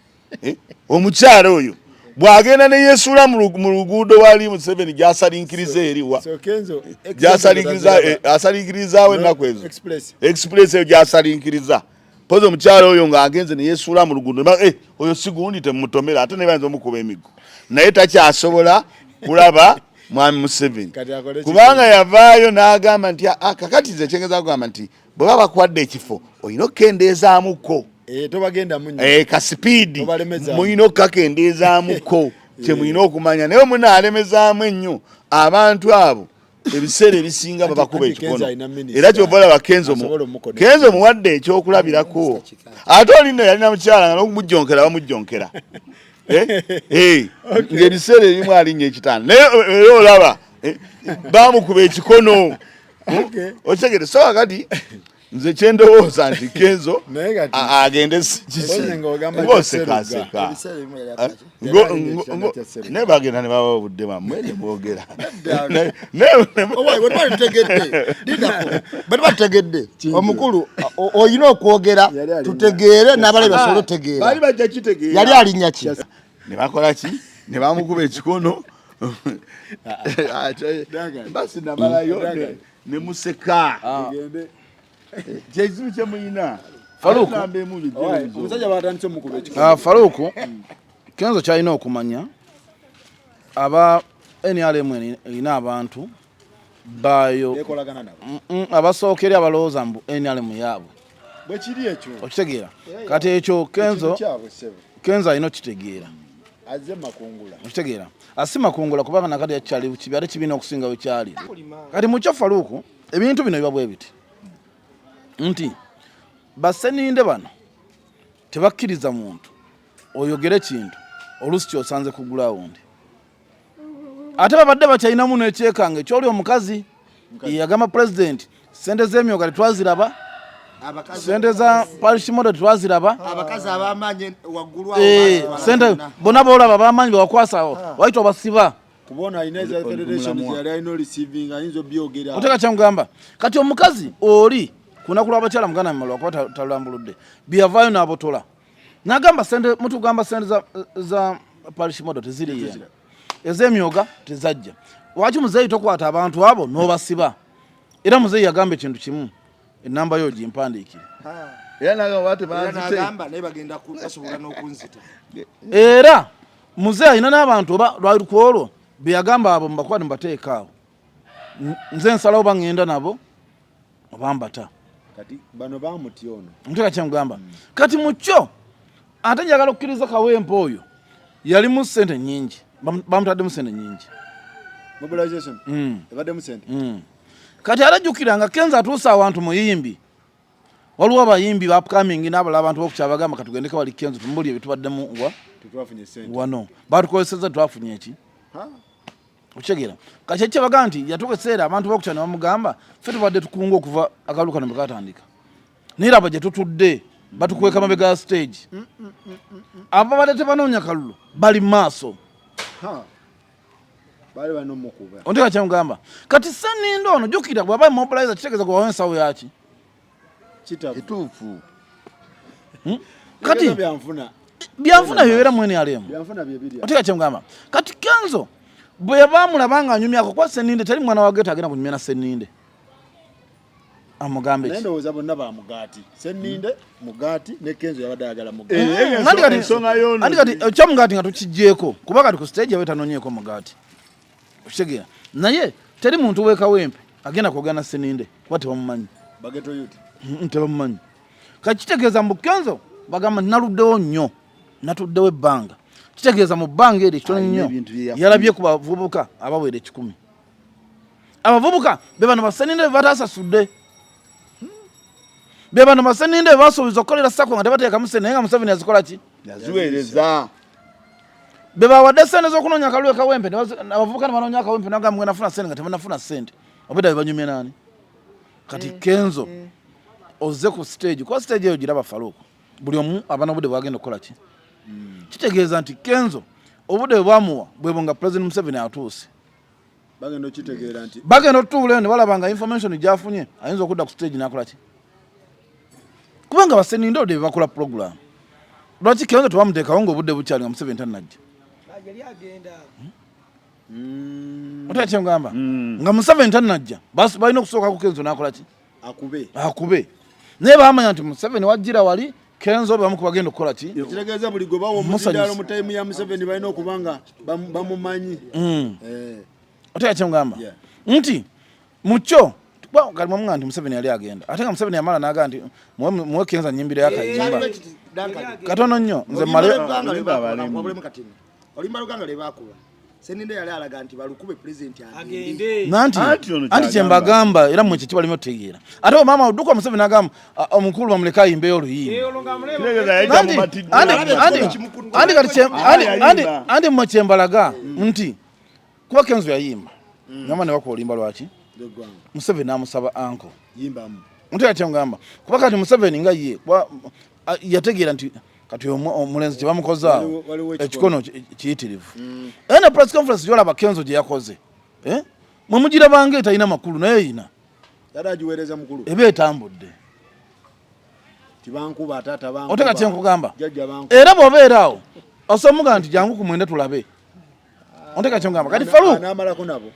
eh? Omukyala oyo bw'agenda ne yeesuula mu luguudo wali Museveni gyasalinkiriza eriwa? So Kenzo Gyasalinkiriza, eh, asalinkiririzaawo ennaku ezo. Express. Express eyo gyasalinkiriza. Pozi omukyala oyo ng'agenze ne yeesuula mu luguudo, eh, oyo si gundi, temumutomera, ate ne bayinza omukuba emiggo, naye takyasobola kulaba mwami Museveni. Kati akole ki? Kubanga yavaayo n'agamba nti "Ah, kakati nze kyengeza kugamba nti bwe baba bakwadde ekifo olina okukendeezaamuko Eh, tobagendamu nnyo. Eh, ka sipiidi Tobalemezaamu. Mulina okukakendeezaamuko, kyemulina okumanya, naye munalemezaamu ennyo abantu abo, ebiseera ebisinga babakuba Anti Kenzo ekikono. alina minisita. Era kyova olaba Kenzo Asobola omuconnect. Kenzo muwadde ekyokulabirako, ate oli nno yalina mukyala nga n'okumujjonkera bamujjonkera. Eh? Eh, ng'ebiseera ebimu alinnya ekitanda, naye era olaba bamukuba ekikono. Okay. Okitegere? So kati nze kyendowooza nti Kenzo Naye kati- agende Oze ng'ogamba kuba kya osekaseka. Ebiseera ebimu yali akola ki? Yali alina ekyana kya Sseruga. Naye bagenda ne babawa obudde bammwe ne boogera. Owaye, bwe tuba tutegedde, lindako, bwe tuba tutegedde omukulu olina okwogera Yali alinnya. Tutegeere n'abalabi basobole otegeera. Baali bajja kitegeera. Yali alinnya ki? Ne bakola ki? Ne bamukuba ekikono. Basi namalayo ne museka. Tugende. Kyekizibu kyemuyina. Faruku. Namba emu Owaye, bijja. omusajja batandise omukuba ekikono. Ah, Faruku, Kenzo kyalina okumanya, aba NRM erina abantu baayo Bekolagana nabo. Abasooka eri abalowooza mbu NRM yaabwe. Bwe kiri ekyo. Okitegeera? Kati ekyo Kenzo Ekintu kyabwe, ssebo. Kenzo alina okitegeera. Azze makungula. Okitegeera? Asi makungula, kubanga nakati yakyali kibi, ate kibiina okusinga wekyali kati. Mukyo Faruku, ebintu bino biba bwe biti nti baseninde bano tebakkiriza muntu oyogere kintu oluusi kyosanze ku ground, ate babadde bakyalinamu n'ekyekanga ekyoli omukazi yagamba president sente z'emyoga tetwaziraba, sente za parish model tetwaziraba. Abakazi ab'amaanyi waggulu. Eh, sente bonna boolaba b'amaanyi bewakwasa wayita obasiba. Kubona alina eza federation yali alina receiving, ayinza obyogera. Oteka kyamugamba kati omukazi oli ku lunaku lw'abakyala muganda mumala lwakuba talambuludde byeyavaayo n'abotola n'agamba sente mutugamba sente za parish model teziriyo, ez'emyoga tezajja, lwaki muzeeyi tokwata abantu abo n'obasiba? Era muzeeyi yagamba ekintu kimu, enamba yo gimpandiikire. Era nagamba tebanzite. Nagamba naye bagenda basobola n'okunzita. Era muzeeyi alina n'abantu oba lwali ku olwo bye yagamba abo mubakwate mubateeka awo. Nze nsalawo oba ŋŋenda nabo oba mbata. Kati bano bamutya ono. Nteeka kyemugamba kati mukyo, ate njagala okukkiriza Kawempe oyo yalimu sente nyingi, bamutaddemu sente nyingi. Mobilization Mm. ebaddemu sente. Kati alajjukira nga Kenzo atuuse awantu muyimbi. Waliwo abayimbi ba upcoming n'abalala, abantu bokukyalo bagamba katugendeko wali Kenzo tumubulye byetubaddemu wa Tetwafunye sente. Wano batukozeseza, twafunye eki? Okitegeera? Kati ekyebaga nti yatuuka ekiseera abantu bokukyalo ne bamugamba, ffe tubadde tukunga okuva akalulu kano bwe katandika, naye raba gye tutudde, batukweka mabega ya stage, ababadde tebanoonya kalulu bali mu maaso. Ha. Baali balina omukuba. Onteka kyemugamba, kati Sseninde ono, jjukira bw'aba mobilizer, kitegeeza gwe wawa ensawo yaki. Kitabu. Kituufu. Kati Tegeeza byanfuna. Byanfuna byebeera mu NRM. Byanfuna bye birya. Oteka kyemugamba, kati Kenzo bwe yabamulaba nga anyumyako, kuba Sseninde teri mwana wa ghetto agenda kunyumya na Sseninde amugambe Naye ki? ndowooza bonna ba mugaati. Sseninde mugaati ne Kenzo yabadde ayagala mugaati. Anti kati- Ensonga y'ono anti kati ekyomugaati nga tukiggyeko, kuba kati ku stage yabe tanonyeeko mugaati, okitegeera? Naye teri muntu wekawempe agenda kwogera na Sseninde kuba tebamumanyi. Ba ghetto youth. Tebamumanyi. Kati kitegeeza mu Kenzo bagamba nti naluddewo nnyo, natuddewo ebbanga, kitegeeza mu bbanga eryo ekitono Alina nnyo ebintu bye yafunye. Yalabye ku bavubuka abawera 100. Abavubuka be bano baseninde be batasasudde, be bano baseninde be basuubiza okukolera SACCO nga tebateekamu sente, naye nga Museveni yazikola ki? Yaziweereza. Be bawadde sente z'okunoonya akalulu e Kawempe, abavubuka ne banoonya akawempe, nagamba mwe nafuna sente nga tebanafuna sente, obedda be banyumye naani? Kati Kenzo ozze ku stage, kuba stage eyo giraba Faruku, buli omu aba n'obudde bwagenda okukola ki. Kitegeeza nti Kenzo obudde bwe bwamuwa bwebwo nga President Museveni atuuse. Bagenda okitegeera nti Bagenda otutuulayo ne balaba nga information gyafunye ayinza okudda ku stage n'akola ki, kubanga baseninde obudde bye bakola program. Lwaki Kenzo tebamuteekawo nga obudde bukyali, nga Museveni tannajja? Yali agenda. Otera kyengamba, nga Museveni tannajja, balina okusooka ku Kenzo n'akola ki? Akube. Akube, naye bamanya nti Museveni wajjira wali, Kenzo bamu ku bagenda okukola ki? Kitegeeza buli gwe bawa omuzindaalo mu time ya Museveni balina okuba nga bamumanyi. Otera kyengamba nti mukyo kali mwamuga nti Museveni yali agenda, ate nga Museveni yamala naga nti muwe Kenzo nyimbira yakayimba katono nnyo, nze mmale. Oluyimba luganga lwe bakuba, Seninde yali alaga nti balukube pulezidenti agende. Agende. Nanti Anti ono anti kyagamba. Kyembagamba era mwe kyekibalimu otegeera, ate maama odduka Museveni agamba, "Ah, omukulu bamuleke ayimbeyo oluyimba." Olwo nga amuleba. Kitegeeza yali tamumatidde. Anti kati Yayimba. Anti mmwe kyembalaga nti kuba Kenzo yayimba nyama ne bakuba oluyimba lwaki, Lweggwanga. Museveni n'amusaba anko Yimbamu. Nti kyengamba, kuba kati Museveni nga ye kuba yategeera nti kati omulenzi kyebamukozaawo Waliwo ekikono kiyitirivu. Era ne press conference gyolaba Kenzo gye yakoze, eh? Mwe mugirabanga etalina makulu, naye eyina. Yali agiweereza mukulu. Eba etambudde. Tibankuba taata bankuba. Oteka kyenkugamba. Jjajja bankuba. Era bw'obeera awo osomuga nti jangu ku 9 tulabe. Oteka kyengamba, kati Farouk Anaamalako nabo.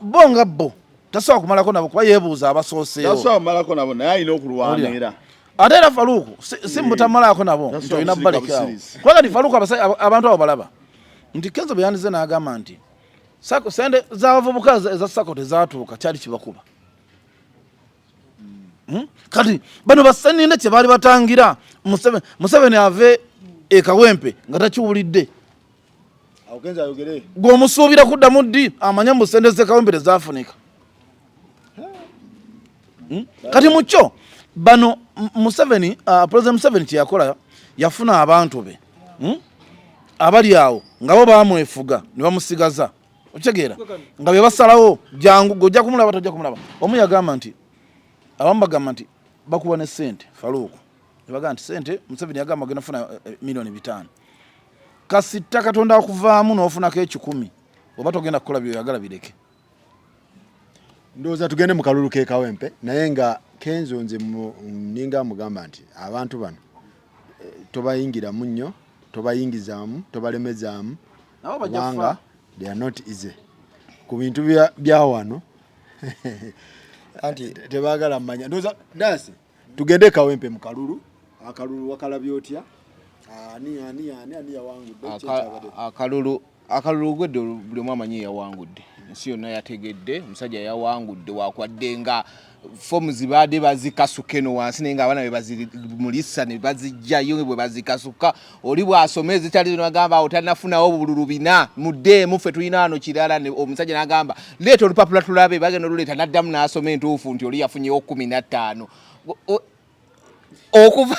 Bo nga bo tasobola kumalako nabo, kuba yeebuuza abasooseewo. Tasobola kumalako nabo, naye alina okulwana era. Ate era Faruku si mbutamalaako nabo nti Tasobola olina kusirika balekaawo, busirisi. kuba kati Faruku abantu abo balaba nti Kenzo bwe yandize n'agamba nti sente z'abavubuka eza SACCO tezaatuuka, kyali kibakuba. Kati bano baseninde kye baali batangira Museveni ave e Kawempe nga takiwulidde. Awo Kenzo ayogere. Gw'omusuubira kuddamu ddi amanye mbu sente z'e Kawempe tezaafunika? Kati mukyo bano Museveni, President Museveni kyeyakola, yafuna abantu be, abali awo nga bo bamwefuga ne bamusigaza, okitegeera, nga be basalawo jangu gojja kumulaba tojja kumulaba. Omu yagamba nti abamu bagamba nti bakuwa ne sente Faruku, ne bagamba nti sente Museveni yagamba agenda kufuna 5 miliyoni, kasita Katonda akuvaamu n'ofunako 100, oba togenda kukola byoyagala bireke. Ndowooza tugende mu kalulu k'e Kawempe, naye nga Kenzo nze ninga amugamba nti abantu bano tobayingiramu nnyo, tobayingizaamu, tobalemezaamu, Nabo bajja kubanga kufa. They are not easy ku bintu bya wano. Anti Tebaagala mmanya. Ndowooza nasi tugende e Kawempe mu kalulu. Akalulu wakalabye otya? Ani ani ani ani yawangudde? Ki ekyabadde? Akalulu gwedde, buli omu amanyi yawangudde, ensi yonna yategedde omusajja yawangudde, wakwadde nga fomu zibaadde bazikasuka eno wansi, naye nga abaana be bazimulisa ne bazijjayo bwe bazikasuka, oli bw'asoma ezitali zino agamba awo tanafunawo bululu 400 muddeemu, ffe tulina wano kirala. Omusajja n'agamba leeta olupapula tulabe, bagenda oluleeta, n'addamu n'asoma entuufu nti oli yafunyewo 15. Okuva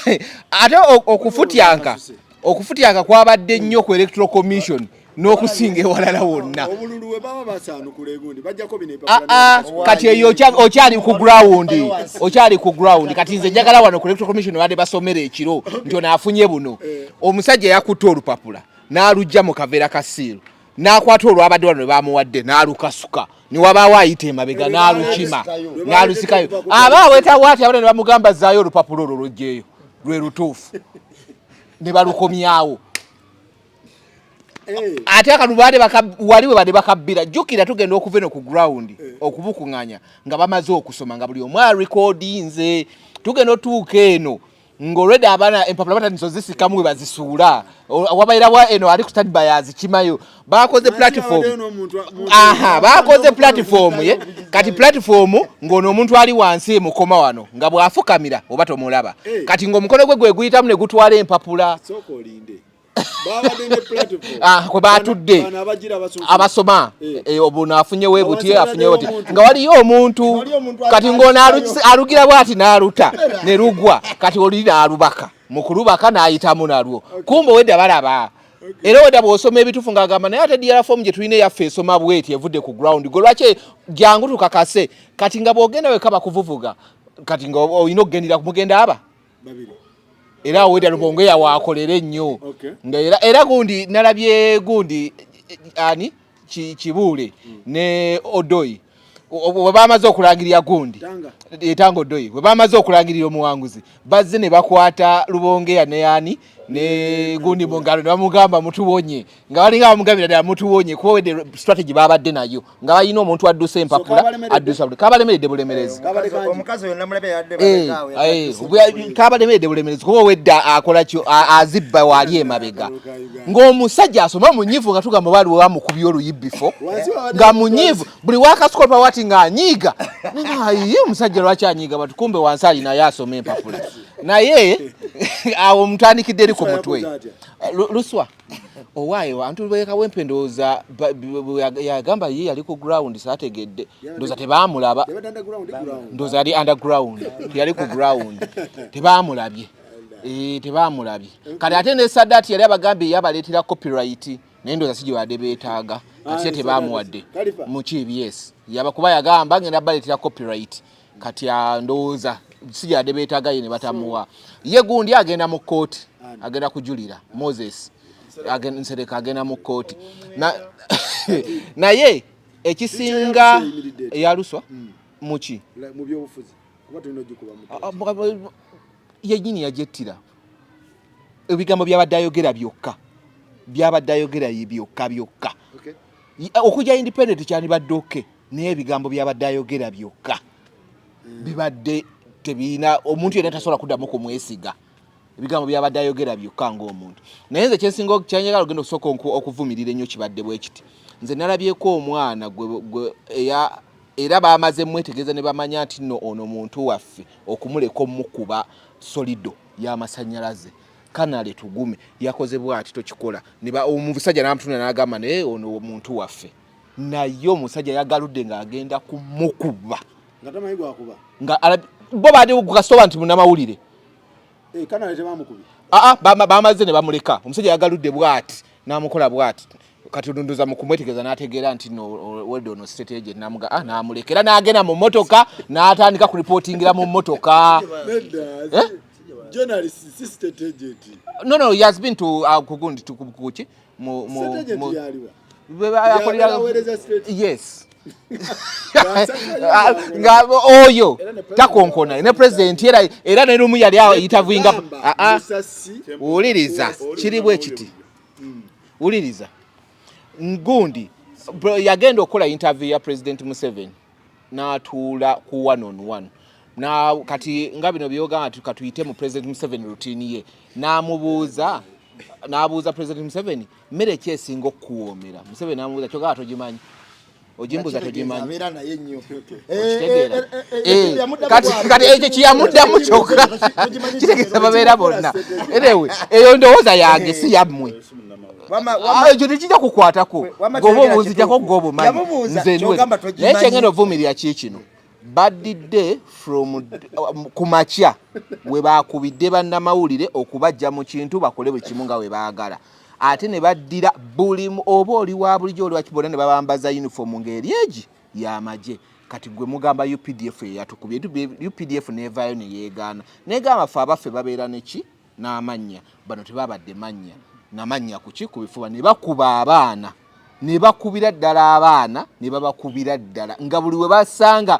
ate okufutyanka okufutyanka kwabadde nnyo ku Electoral Commission n'okusinga ewalala wonna. Obululu we baba basaanukula egundi bajjako bino. Ah, ah, kati eyo okyali ku ground, okyali ku ground. Kati nze njagala wano ku Electoral Commission badde basomera ekiro nti ono afunye buno. Omusajja yakutte olupapula n'alujja mu kaveera ka siiru, n'akwata olwabadde wano ne bamuwadde n'alukasuka, niwabaawo ayita emabega n'alukima n'alusikayo, aba awetawo ati abana ne bamugamba zzaayo olupapula olwo lw'oggyeyo lwe lutuufu, ne balukomyawo. Ate akalulu baade wali we badde bakabbira. Jjukira tugenda okuva eno ku ground okubukuŋŋanya nga bamaze okusoma, nga buli omu arekodinze. Tugenda otuuka eno ng'olwedde abaana empapula batandise ozisikamu we bazisuula. Wabairawa eno ali ku standby azikimayo. Bakoze platform, aha, bakoze platform ye. Kati platform ng'ono omuntu ali wansi emukoma wano nga bw'afukamira oba tomulaba. Kati ng'omukono gwe gwe guyitamu ne gutwala empapula. Sooka olinde. Babadde ne platform. Ah, kwe batudde. Bano abagira abasoma. Abasoma. Obuno afunye we buti, Wansi afunye buti, omuntu. nga waliyo omuntu. Waliyo omuntu. Kati ng'ono alugira bwati n'aluta ne lugwa. Kati oli n'alubaka, mu kulubaka n'ayitamu nalwo. Kumbe wedda balaba era wedda bw'osoma ebituufu ng'agamba naye ate DR form gye tulina eyaffe esoma bweti evudde ku ground. Gwe lwaki jangu tukakase? Kati nga bw'ogenda weka bakuvuvuga. Kati nga olina okugendera mugenda aba Babiri. Era awo wedda Lubongoya waakolera ennyo. Nga era gundi nalabye gundi ani Kibuule ne Odoi bwe bamaze okulangirira gundi. Tanga. Etanga Odoi bwe bamaze okulangirira omuwanguzi, bazze ne bakwata Lubongeya ne ani ne gundi mu ngalo ne bamugamba mutuwonye, nga balinga bamugambira ddala mutuwonye, kuba wedde strategy babadde nayo nga balina omuntu addusa empapula. Kabalemeredde? Addusa buli kabalemeredde bulemerezi. Kabadde kangi. Omukazi oyo namulabe yadde Kabalemeredde bulemerezi kuba owedda akola kyo azibba waali emabega ng'omusajja asoma munyiivu, nga tugamba waliwo bamukubye oluyibifo. Wansi wabadde nga munyiivu buli wakasukopa wati ng'anyiiga. Naye omusajja lwaki anyiiga? Bati kumbe wansi alinayo asoma empapula, naye awo mutandikidde eri ku mutwe. Yakoze atya? Luswa owaayo abantu bekawempe ndowooza yagamba ye yali ku ground, saategedde, ndowooza tebaamulaba. Yabadde underground ground. Ndowooza yali underground, teyali ku ground, tebaamulabye. Tebaamulabye. Kati ate ne Sadat yali abagambye yabaleetera copyright, naye ndowooza si gye badde beetaaga. Kati ye Ah, tebamuwadde. Khalifa. Muki yes, yaba kuba yagamba ngenda baleetera copyright. Kati ndowooza si gye badde beetaaga, ye ne batamuwa. Ye gundi agenda mu kkooti, agenda kujulira. Moses Nsereko agenda mu kkooti. Naye ekisinga Eyimiridde etya? Eyaluswa muki? Mu byobufuzi kuba tulina ogikuba mu Ah, ah, yennyini yajettira ebigambo byabadde ayogera byokka, byabadde ayogera ye byokka byokka. Okujja independent kyandibadde okay, naye ebigambo byabadde ayogera byokka bibadde tebirina omuntu yenna tasobola kuddamu kumwesiga, ebigambo byabadde ayogera byokka ng'omuntu. Naye nze kyensinga kyanjagala ogenda okusooka okuvumirira ennyo kibadde bwe kiti: nze nalabyeko omwana gwe era bamaze mwetegereza ne bamanya nti nno ono muntu waffe, okumuleka omukuba solido y'amasannyalaze. Kanale Tugume yakoze bwati tokikola. Omusajja n'amutunula n'agamba naye ono muntu waffe, naye omusajja yagaludde ng'agenda kumukuba. Nga tamanyi gwakuba. Nga bo baade kasitoba nti munnamawulire. Eh, kanale tebamukubye. Aa, bamaze ne bamuleka. Omusajja yagaludde bwati n'amukola bwati. Kati olunduza mu kumwetegereza n'ategeera nti no wedde ono state agent, n'amuga ah, n'amuleka era n'agenda mu mmotoka n'atandika kuripotingira mu mmotoka. Nedda. Eh? Journalist si state agent. No, he has been to kugundi to kuki mu State agent yaliwa? Akolera Aweereza state. Yes. Ah, nga oyo takonkona ne president era ne lumu yali ayitavinga. Gamba, Ah, ah. Musasi. Wuliriza, kiri bwe kiti, wuliriza. Gundi yagenda okukola interview ya President Museveni n'atuula ku one on one na kati nga bino byogamba nti katuyite mu President Museveni routine ye, n'amubuuza n'abuuza President Museveni, "Mmere ki esinga okukuwoomera?" Museveni n'amubuuza, "Kyogamba togimanyi, ogimbuuza togimanyi?" Abeera naye nnyo. Okitegeera? Kati ekyo kiyamuddamu kyokka kitegeeza babeera bonna. Anyway, eyo ndowooza yange, si yammwe. Ah, ekyo tekijja kukwatako Wamma goba kyogera obunzijjako kituufu. gwe obumanyi. Yamubuuza, Nze ky'ogamba naye togimanyi. kyengenda ovumirira ki kino. Baddidde from ku makya we bakubidde bannamawulire okubajja mu kintu bakole buli kimu nga we baagala, ate ne baddira buli oba oli wa bulijjo oli wakibona ne babambaza uniform ng'eri egi y'amagye. Kati gwe mugamba UPDF eyatukubye, UPDF nevaayo ne yeegaana negamba ffe abaffe babeera neki n'amannya, bano tebabadde mannya namannya kuki ku bifuba, ne bakuba abaana ne bakubira ddala abaana ne babakubira ddala nga buli we basanga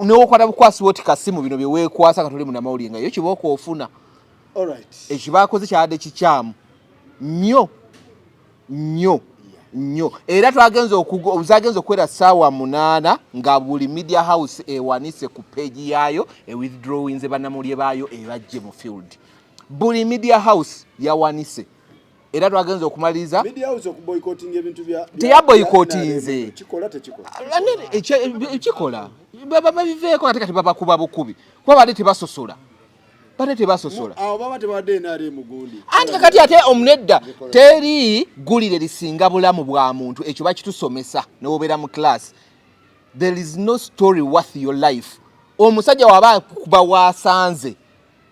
newokwata bukwasi woti kasimu bino bye weekwasa katuli munamawulire nga yo kibooko ofuna. Ekyo bakoze kyabadde kikyamu nnyo nnyo nnyo, era twagenze zagenze okuwera ssaawa 8 nga buli media house ewanise ku page yaayo ewithdrawinze bannamawulire baayo ebajje mu field. Buli media house yawanise, era twagenze okumaliriza. Teyaboycottinze, kikola babiveeko, ate kati babakuba bukubi kuba badde tebasosola, badde tebasosola. Anti kakati ate omunedda teri ggulire lisinga bulamu bwa muntu, ekyo bakitusomesa newobeera mu class. There is no story worth your life. Omusajja waba kuba wasanze,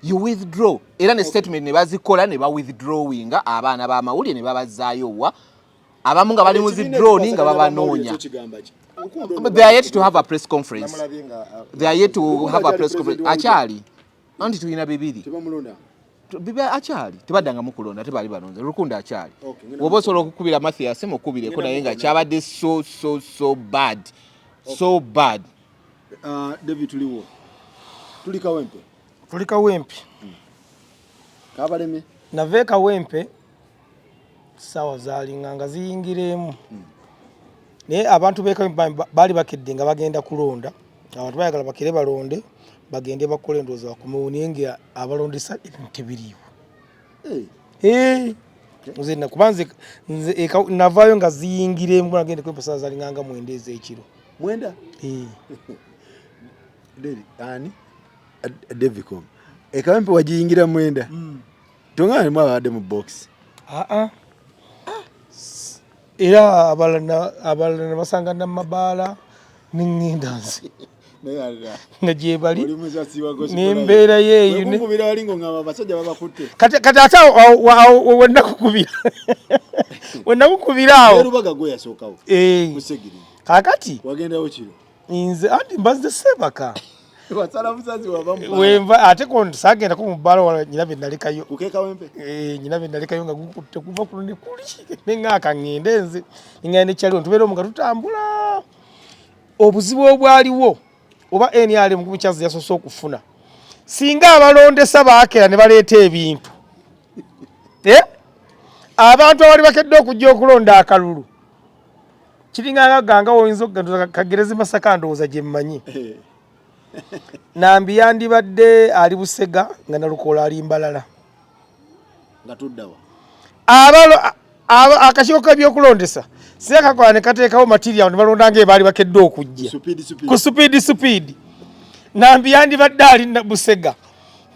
you withdraw, era ne statement ne bazikola ne bawithdrawinga abaana b'amawulire ne babazaayo wa abamu nga bali mu zi drone nga babanoonya. They are yet to have a press conference. They are yet to have a press conference. Akyali anti tulina bibiri biba akyali tebaddangamu kulonda, tebali balonze Lukunda akyali. Oba osobola okukubira Mathias mukubireko, naye nga kyabadde so so so bad, so bad. David, tuliwo, tuli Kawempe. Tuli Kawempe. Kabalemye. Nava e Kawempe saawa zalinga nga ziyingira emu, naye abantu b'e Kawempe baali bakedde nga bagenda kulonda. Abantu bayagala bakere balonde bagende bakole endowooza bakomewo, naye nga abalondesa ebintu tebiriiwo. Nze kuba nze navaayo nga ziyingira emu, nagende Kawempe saawa zalinga nga 9 ez'ekiro. 9? Ani Devicom ekawempe wagiyingira 9? Tongana mu abadde mu box. Aa, era abalala ne basanga namabaala neŋŋenda nze nga gyebali nembeera yeeyo. Kati ate wenakukubira awo kakati nze anti mbazze sebaka wenva ate sagendako mu bbaala wala nyina bye nalekayo, nyina bye nalekayo nga gukutte kuva kuno ne kuli neŋŋaaka ŋŋende nze neŋŋenda nekyaliwo ntubeera omu nga tutambula. Obuzibu obwaliwo oba NRM mukyazi yasoose okufuna, singa abalondesa baakera ne baleeta ebintu, abantu abali bakedde okujja okulonda akalulu kiringanga ganga woyinza okugenda Kagerezi Masaka, ndowooza gye mmanyi Nambi yandibadde ali Busega nga Nalukoola ali Mbalala. Nga tuddawa? Akakiiko k'ebyokulondesa singa kakola ne kateekawo material ne balonda nga ebaali bakedde okujja ku speed speed, Nambi yandibadde ali Busega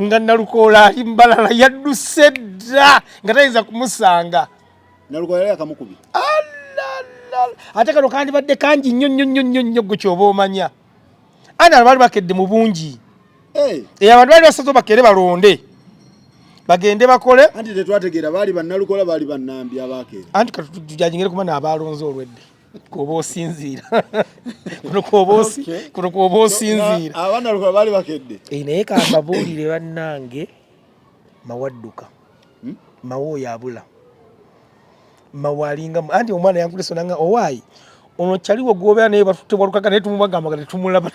nga Nalukoola ali Mbalala, yadduse dda nga tayinza kumusanga. Ate kano kandibadde kangi nnyo nnyo nnyo nnyo nnyo, gwe kyoba omanya ana baali bakedde mu bungi. Abantu baali basaze bakere balonde bagende bakole. Anti tetwategeera baali bannalukola baali bannambi abakeera. Anti katujajingire kuba naabalonze olwedde kwoba osinziira kuno kwoba osinziira. Abannalukola baali bakedde. Naye kambabuulire bannange, mawadduka mawa oyo abula mawa alinga anti omwana yankulisa nanga owaayi ono kyaliwo gwobeera naye batutte walukaga naye tumubagamba nga tetumulaba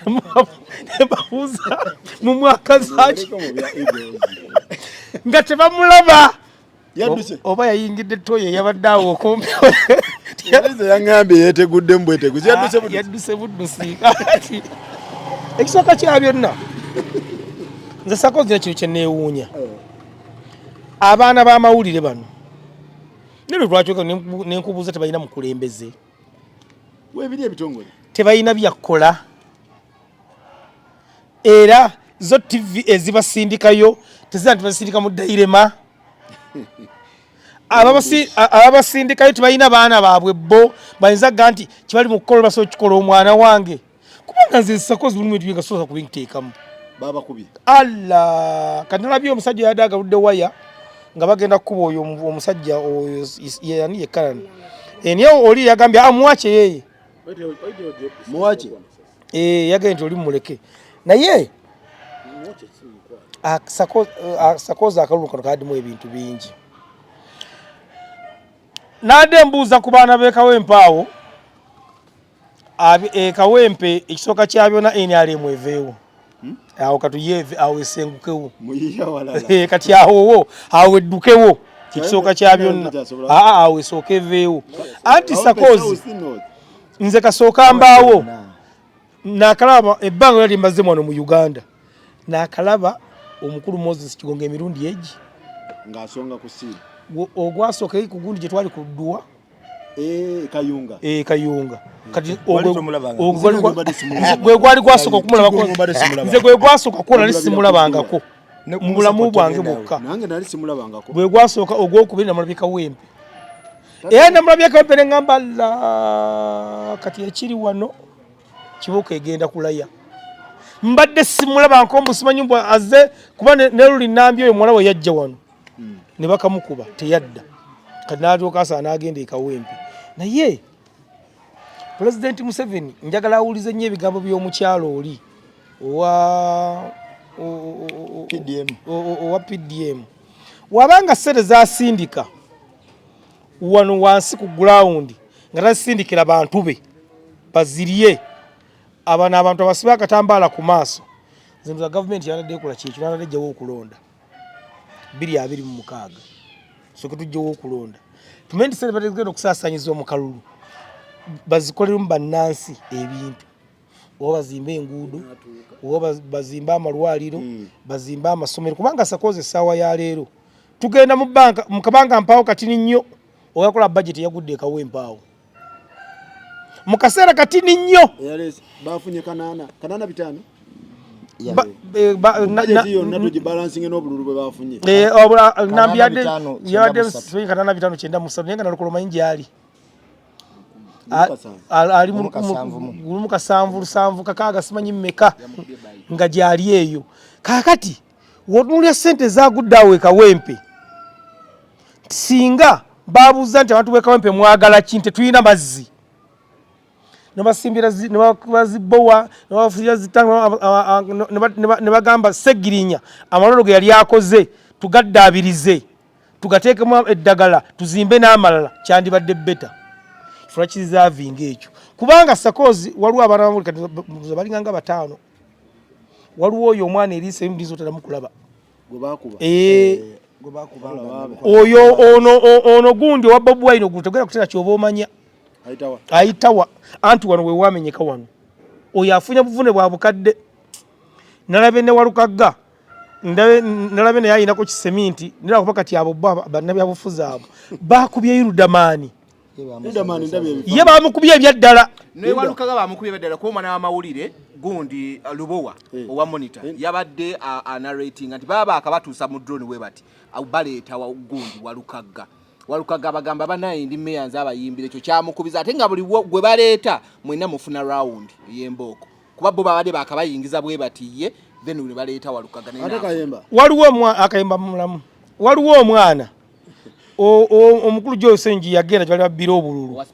nebabuuza mu mwaka zaki nga tebamulaba oba yayingidde toyo eyabadde awo okumpi. Yaŋambye yeteguddemu bweteguzi. Yadduse buddusi. Ekisooka kya byonna, nze sakozi kino kyeneewuunya, abaana b'amawulire bano nero lwaki nenkubuuza tebalina mukulembeze? Webiri ebitongole. Tebalina byakukola, era zo TV ezibasindikayo tezira nti bazisindika mu dairema. Ababasindikayo tebalina baana baabwe bo bayinza ga nti kibali mu kukola basobola okukikola omwana wange. Kubanga nze sakozi buli muntu nga sosa kubinteekamu. Babakubye. Allah, kati nalabye omusajja yadde agaludde waya nga bagenda kukuba oyo omusajja oyo yani yekalani. Naye oli yagambye amuwache yeye. Muwache? Yagambye nti oli mumuleke. Naye sakozi akalulu kano kadimu ebintu bingi. Nadde mbuuza ku baana b'e Kawempe awo, Kawempe ekisooka kya byonna NRM eveewo. Awo katuyeeve, awo esengukewo. Kati awo awo eddukewo ekisooka kya byonna. Awo esooka eveewo. Anti sakozi nze kasooka mbaawo nakalaba ebbanga lyali mbaze wano mu Uganda, nakalaba omukulu Moses Kigongo emirundi egi ng'asonga ku simu. Ogwasooka eri ku gundi gye twali ku dduwa. Kayunga. Kayunga. Kati gwe gwali gwasooka okumulabako. Nze gwe gwasooka kukola nali simulabangako mu bulamu bwange bwokka. Nange nali simulabangako. Gwe gwasooka ogwokubiri namulabye Kawempe. Era namulabye Kawempe ne ŋŋamba la kati ekiri wano kibuuka egenda kulaya. Mbadde simulabangako mbu simanyi mbu azze kuba ne luli Nambi oyo muwala we yajja wano. Ne bakamukuba teyadda. Kati n'alyoka asaana n'agenda e Kawempe. Naye Pulezidenti Museveni njagala awulize nnyo ebigambo by'omukyalo oli owa PDM. Owa PDM. Wabanga ssente zasindika wano wansi ku ground nga tazisindikira bantu be bazirye, abano abantu abasibe akatambaala ku maaso. Nze ndowooza gavumenti yandadde ekola kyekyo, yandadde ejjawo okulonda 2026. Sooke tujjewo okulonda, tumenye nti ssente batezigenda okusaasaanyizibwa mu kalulu bazikoleremu bannansi ebintu, oba bazimbe enguudo, oba bazimbe amalwaliro, bazimbe amasomero. Kubanga sakozi essaawa ya leero tugenda mu banka mu kabanga mpaawo katini nnyo, oyakola budget yagudde ekawempe awo mu kaseera katini nnyo. Bafunye 885. Budget yonna tugibalansinge n'obululu bwe bafunye. Nambi yadde 8593, naye nga Nalukolo manyi gy'ali. Ali mu 776 simanyi mmeka nga gy'ali eyo. Kaakati w'otunuulira ssente ezaagudde awo e Kawempe, singa babuuza nti abantu b'e Kawempe mwagala ki, nti tetulina mazzi, nebasimbira nebazibowa nebafuira zitanga ne bagamba Ssegirinya amalwaliro ge yali akoze tugaddaabirize tugateekemu eddagala tuzimbe n'amalala, kyandibadde better. Fula kirizaavinga ekyo, kubanga sakozi waliwo abaana bamuli kati balinga nga 5, waliwo oyo omwana eriiso erimu liyinza otadamu kulaba oyo ono gundi owa Bobi Wine ogulu tegenda kutera kyoba omanya ayitawa anti wano wewamenyeka wano oyo afunye buvune bwa bukadde. Nalabe ne Walukagga, nalabe naye ayinako kiseminti nera kuba kati abo bannabyabufuzi abo bakubye Irudamaani ye bamukubye ebyaddala. Ne Walukagga bamukubye ebyaddala kuba omwana w'amawulire gundi Lubowa owa Monitor yabadde anarratinga nti baba akabatuusa mu drone we bati baleeta gundi Walukagga. Walukagga bagamba banaye ndi meya nze abayimbira ekyo kyamukubiza, ate nga buli gwe baleeta mwenna mufuna round ey'embooko kuba bo babadde bakabayingiza bwe bati ye then ne baleeta Walukagga. Waliwo akayemba mulamu, waliwo omwana omukulu Joe Senji yagenda gyebali babbira obululu,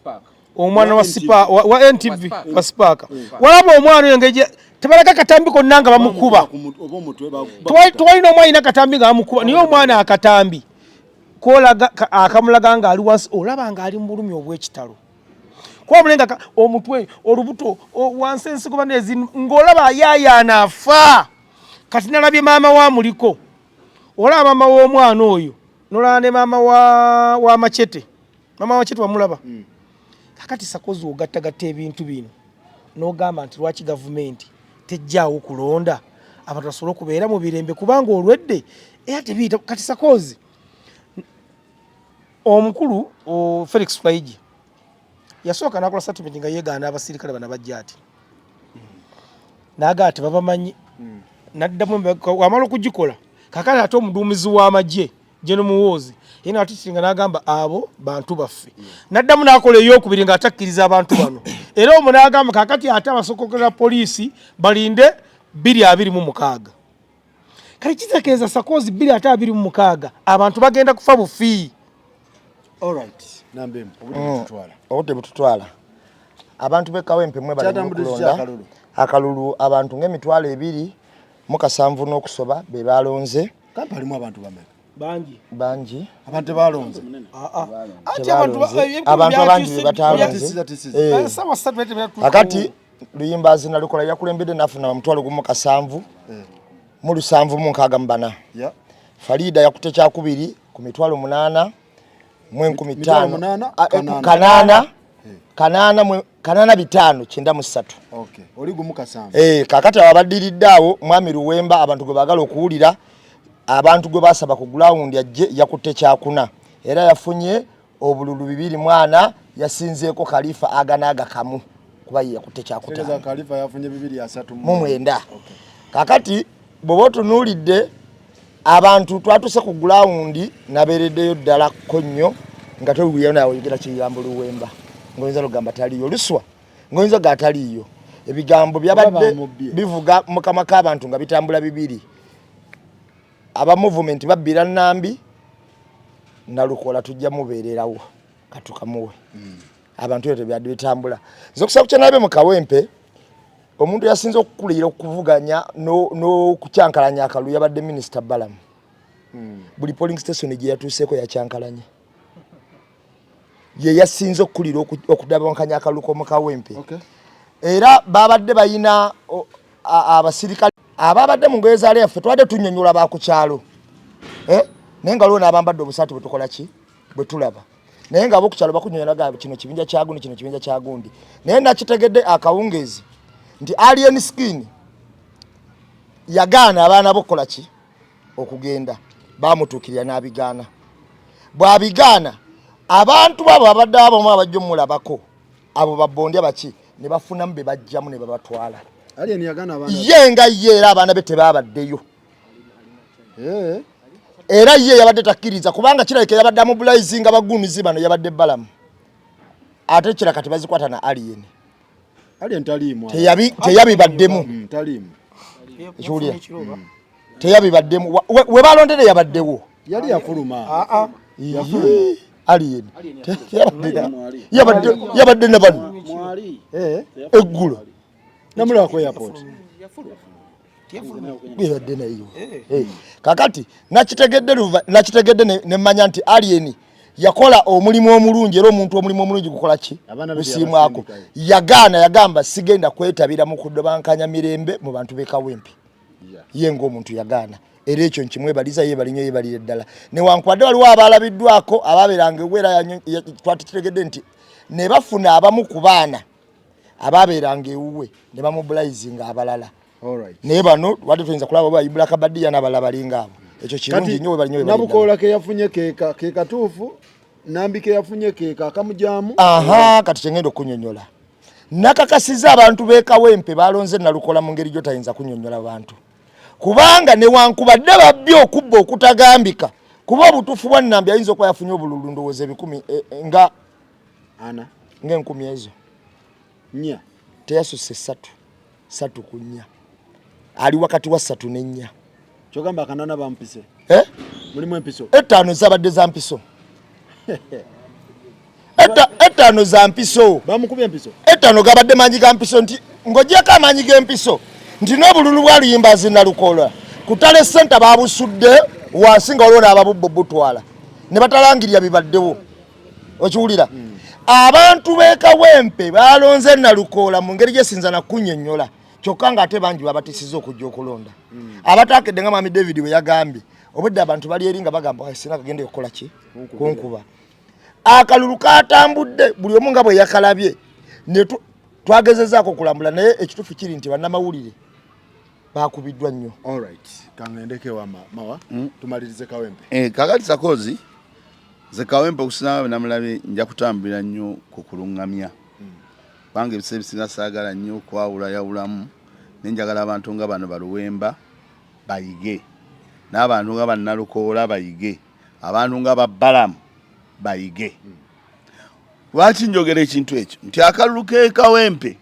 omwana wa Sipa wa NTV wa Spark. Walaba omwana oyo engeri tebalaga katambi konna nga bamukuba, tewalina omwana alina katambi nga bamukuba, naye omwana akatambi kolaga akamulaga nga ali wansi, olaba nga ali mu bulumi obw'ekitalo, kuba mulenga omutwe olubuto wansi ensigo banezi ng'olaba ayaayaana afa. Kati nalabye maama wa muliko, olaba maama w'omwana oyo nolaba ne maama wa Machete, maama wa Machete wamulaba. Kakati sakozi ogattagatta ebintu bino n'ogamba nti lwaki gavumenti tejjaawo kulonda abantu basobole okubeera mu birembe, kubanga olwedde era tebiyita. Kati sakozi omukulu Felix Kulayigye yasooka n'akola statement nga yeegaana abasirikale bano bajja ati n'agaa tebabamanyi, n'addamu wamala okugikola. Kakati ate omuduumizi w'amagye General Muhoozi ye n'atitiringa n'agamba abo bantu baffe, n'addamu n'akola ey'okubiri ng'atakkiriza abantu bano. Era omwo n'agamba kakati ate abasokokera poliisi balinde 2026. Kale kitegeeza sakozi 2026 abantu bagenda kufa bufi. Alright, nambemu obudde bututwala. Obudde bututwala. Abantu b'e Kawempe mwe bali Kyatambudde kitya okulonda akalulu? Akalulu abantu ng'emitwalo ebiri mu kasanvu n'okusoba be balonze. Kampa alimu abantu bameka? Bangi. Bangi. Abantu tebalonze. Anti abantu Tebalonze. Abantu abangi be batalonze. Tisiza, tisiza. Sawa ssatu bete byatuuka. Kakati Luyimbazi Nalukola yakulembedde n'afuna 17,764. Yeah. Farida yakutte kyakubiri ku mitwalo munaana mu enkumi Mitwalo ttaano. munaana, Ah, kanaana. kanaana, kanaana mu- kanaana bitaano kyenda mu ssatu. Okay. Oli gumu kasanvu. Kakati abo abaddiridde awo Mwami Luwemba abantu gwe baagala okuwulira, abantu gwe baasaba ku gulawundi ajje yakutte kyakuna era yafunye obululu 240, yasinzeeko Khalifa aganaaga kamu kuba ye yakutte kyakutaano. Tegeeza Khalifa yafunye 239. Mu mwenda. Kakati bw'oba otunuulidde abantu twatuse ku gulawundi nabeereddeyo ddala ko nnyo nga towulira nawe oyogera kigambo Luwemba ng'oyinza n'okugamba taliiyo, Luswa ng'oyinza okugamba taliiyo. Ebigambo byabadde Oba bamubye. bivuga mu kamwa k'abantu nga bitambula bibiri. Aba movement babbira Nambi, Nalukola tujja mubeererawo katukamuwe. Abantu ebyo tebyadde bitambula. Nze okusaba kye nalabye mu Kawempe, omuntu yasinze okukulira okuvuganya n'okukyankalanya akalulu yabadde Minisita Balamu. Buli polling station gye yatuuseeko yakyankalanya. Ye yasinze okukulira okudabankanya akalulu k'omu Kawempe. Era babadde balina abasirikale ababadde mu ngoye za yaffe twadde tunnyonnyola ba ku kyalo. Naye nga waliwo n'abambadde obusaati bwe tukola ki? Bwe tulaba. Naye nga ab'oku kyalo bakunnyonnyola ga kino kibinja kya gundi, kino kibinja kya gundi. Naye nakitegedde akawungeezi nti Alien Skin yagaana abaana bo okukola ki? Okugenda. Baamutuukirira n'abigaana. Bw'abigaana, abantu abo abadde abamu abajja omulabako, abo babondya baki, ne bafunamu be bajjamu ne babatwala. Alien yagaana abaana be. Ye nga ye era abaana be tebaabaddeyo. Era ye yabadde takkiriza kubanga kirabika yabadde amobilizinga bagumizi bano, yabadde Balamu. Ate kira kati bazikwata na Alien. Alien taliimu. Teyabibaddemu. Taliimu. Ekiwulira. Teyabibaddemu. We balondere yabaddewo. Yali yafuluma. Yafuluma. Alien. Yabadde na bano. Eggulo. Namulaba ku airport. Yabadde nayo. Kakati nakitegedde ne mmanya nti Alien yakola omulimu omulungi era omuntu omulimu omulungi gukola ki? Abaana be Gusiimwako. yabasindikayo. Yagaana, yagamba sigenda kwetabira mu kudobankanya mirembe mu bantu b'e Kawempe. Ye ng'omuntu yagaana. Era ekyo nkimwebaliza, yeebali nnyo, yeebalire ddala. Newankubadde waliwo abaalabiddwako abaabeeranga ewe era twatukitegedde nti ne bafuna abamu ku baana abaabeeranga ewuwe ne bamobilizinga abalala. Naye bano wadde tuyinza kulaba oba Ibula Kabadiya n'abalala balinga abo. Ekyo kirungi Kati nnyo, weebale nnyo, weebale ddala. Nabukoola ke yafunye ke katuufu, Nambi ke yafunye ke akamujaamu. Aha, kati kye ngenda okunnyonnyola. Nakakasizza abantu b'e Kawempe balonze Nalukola mu ngeri gy'otayinza kunnyonnyola bantu. Kubanga newankubadde babbye okubba okutagambika, kuba obutuufu bwa Nambi ayinza okuba yafunye obululu ndowooza ebikumi nga ana, ng'enkumi ezo. Nnya. Teyasusse ssatu, ssatu ku nnya. Ali wakati wa 3 ne 4. Kyogamba akanana bampise. Mulimu empiso. Ettaano zabadde za mpiso. Ettaano za mpiso. Bamukubye empiso. Ettaano gabadde mangi ga mpiso nti ng'oggyeko amaanyi g'empiso nti n'obululu bwa Luyimbazi Nalukola ku Tale Center babusudde wansi nga waliwo n'ababubba obutwala ne batalangirira bibaddewo. Okiwulira? Abantu b'e Kawempe balonze Nalukoola mu ngeri gyesinza na kunnyonnyola, kyokka ng'ate bangi babatisiza okujja okulonda. Abataakedde nga Mwami David bwe yagambye, obwedda abantu bali eri nga bagamba, Ai, sina kagenda okukola ki? Kunkuba. Akalulu katambudde buli omu nga bwe yakalabye, ne twagezezaako okulambula, naye ekituufu kiri nti bannamawulire bakubiddwa nnyo. All right. Kangendeko ewa Mawa, tumalirize Kawempe. Kakati Sakozi, nze Kawempe okusinga bwe namulabye nja kutambulira nnyo ku kulungamya. Kubanga ebiseera ebisinga saagala nnyo okwawulayawulamu, naye njagala abantu nga bano Baluwemba bayige, n'abantu nga Bannalukoola bayige, abantu nga Babbalamu bayige. Lwaki njogera ekintu ekyo nti akalulu k'e Kawempe,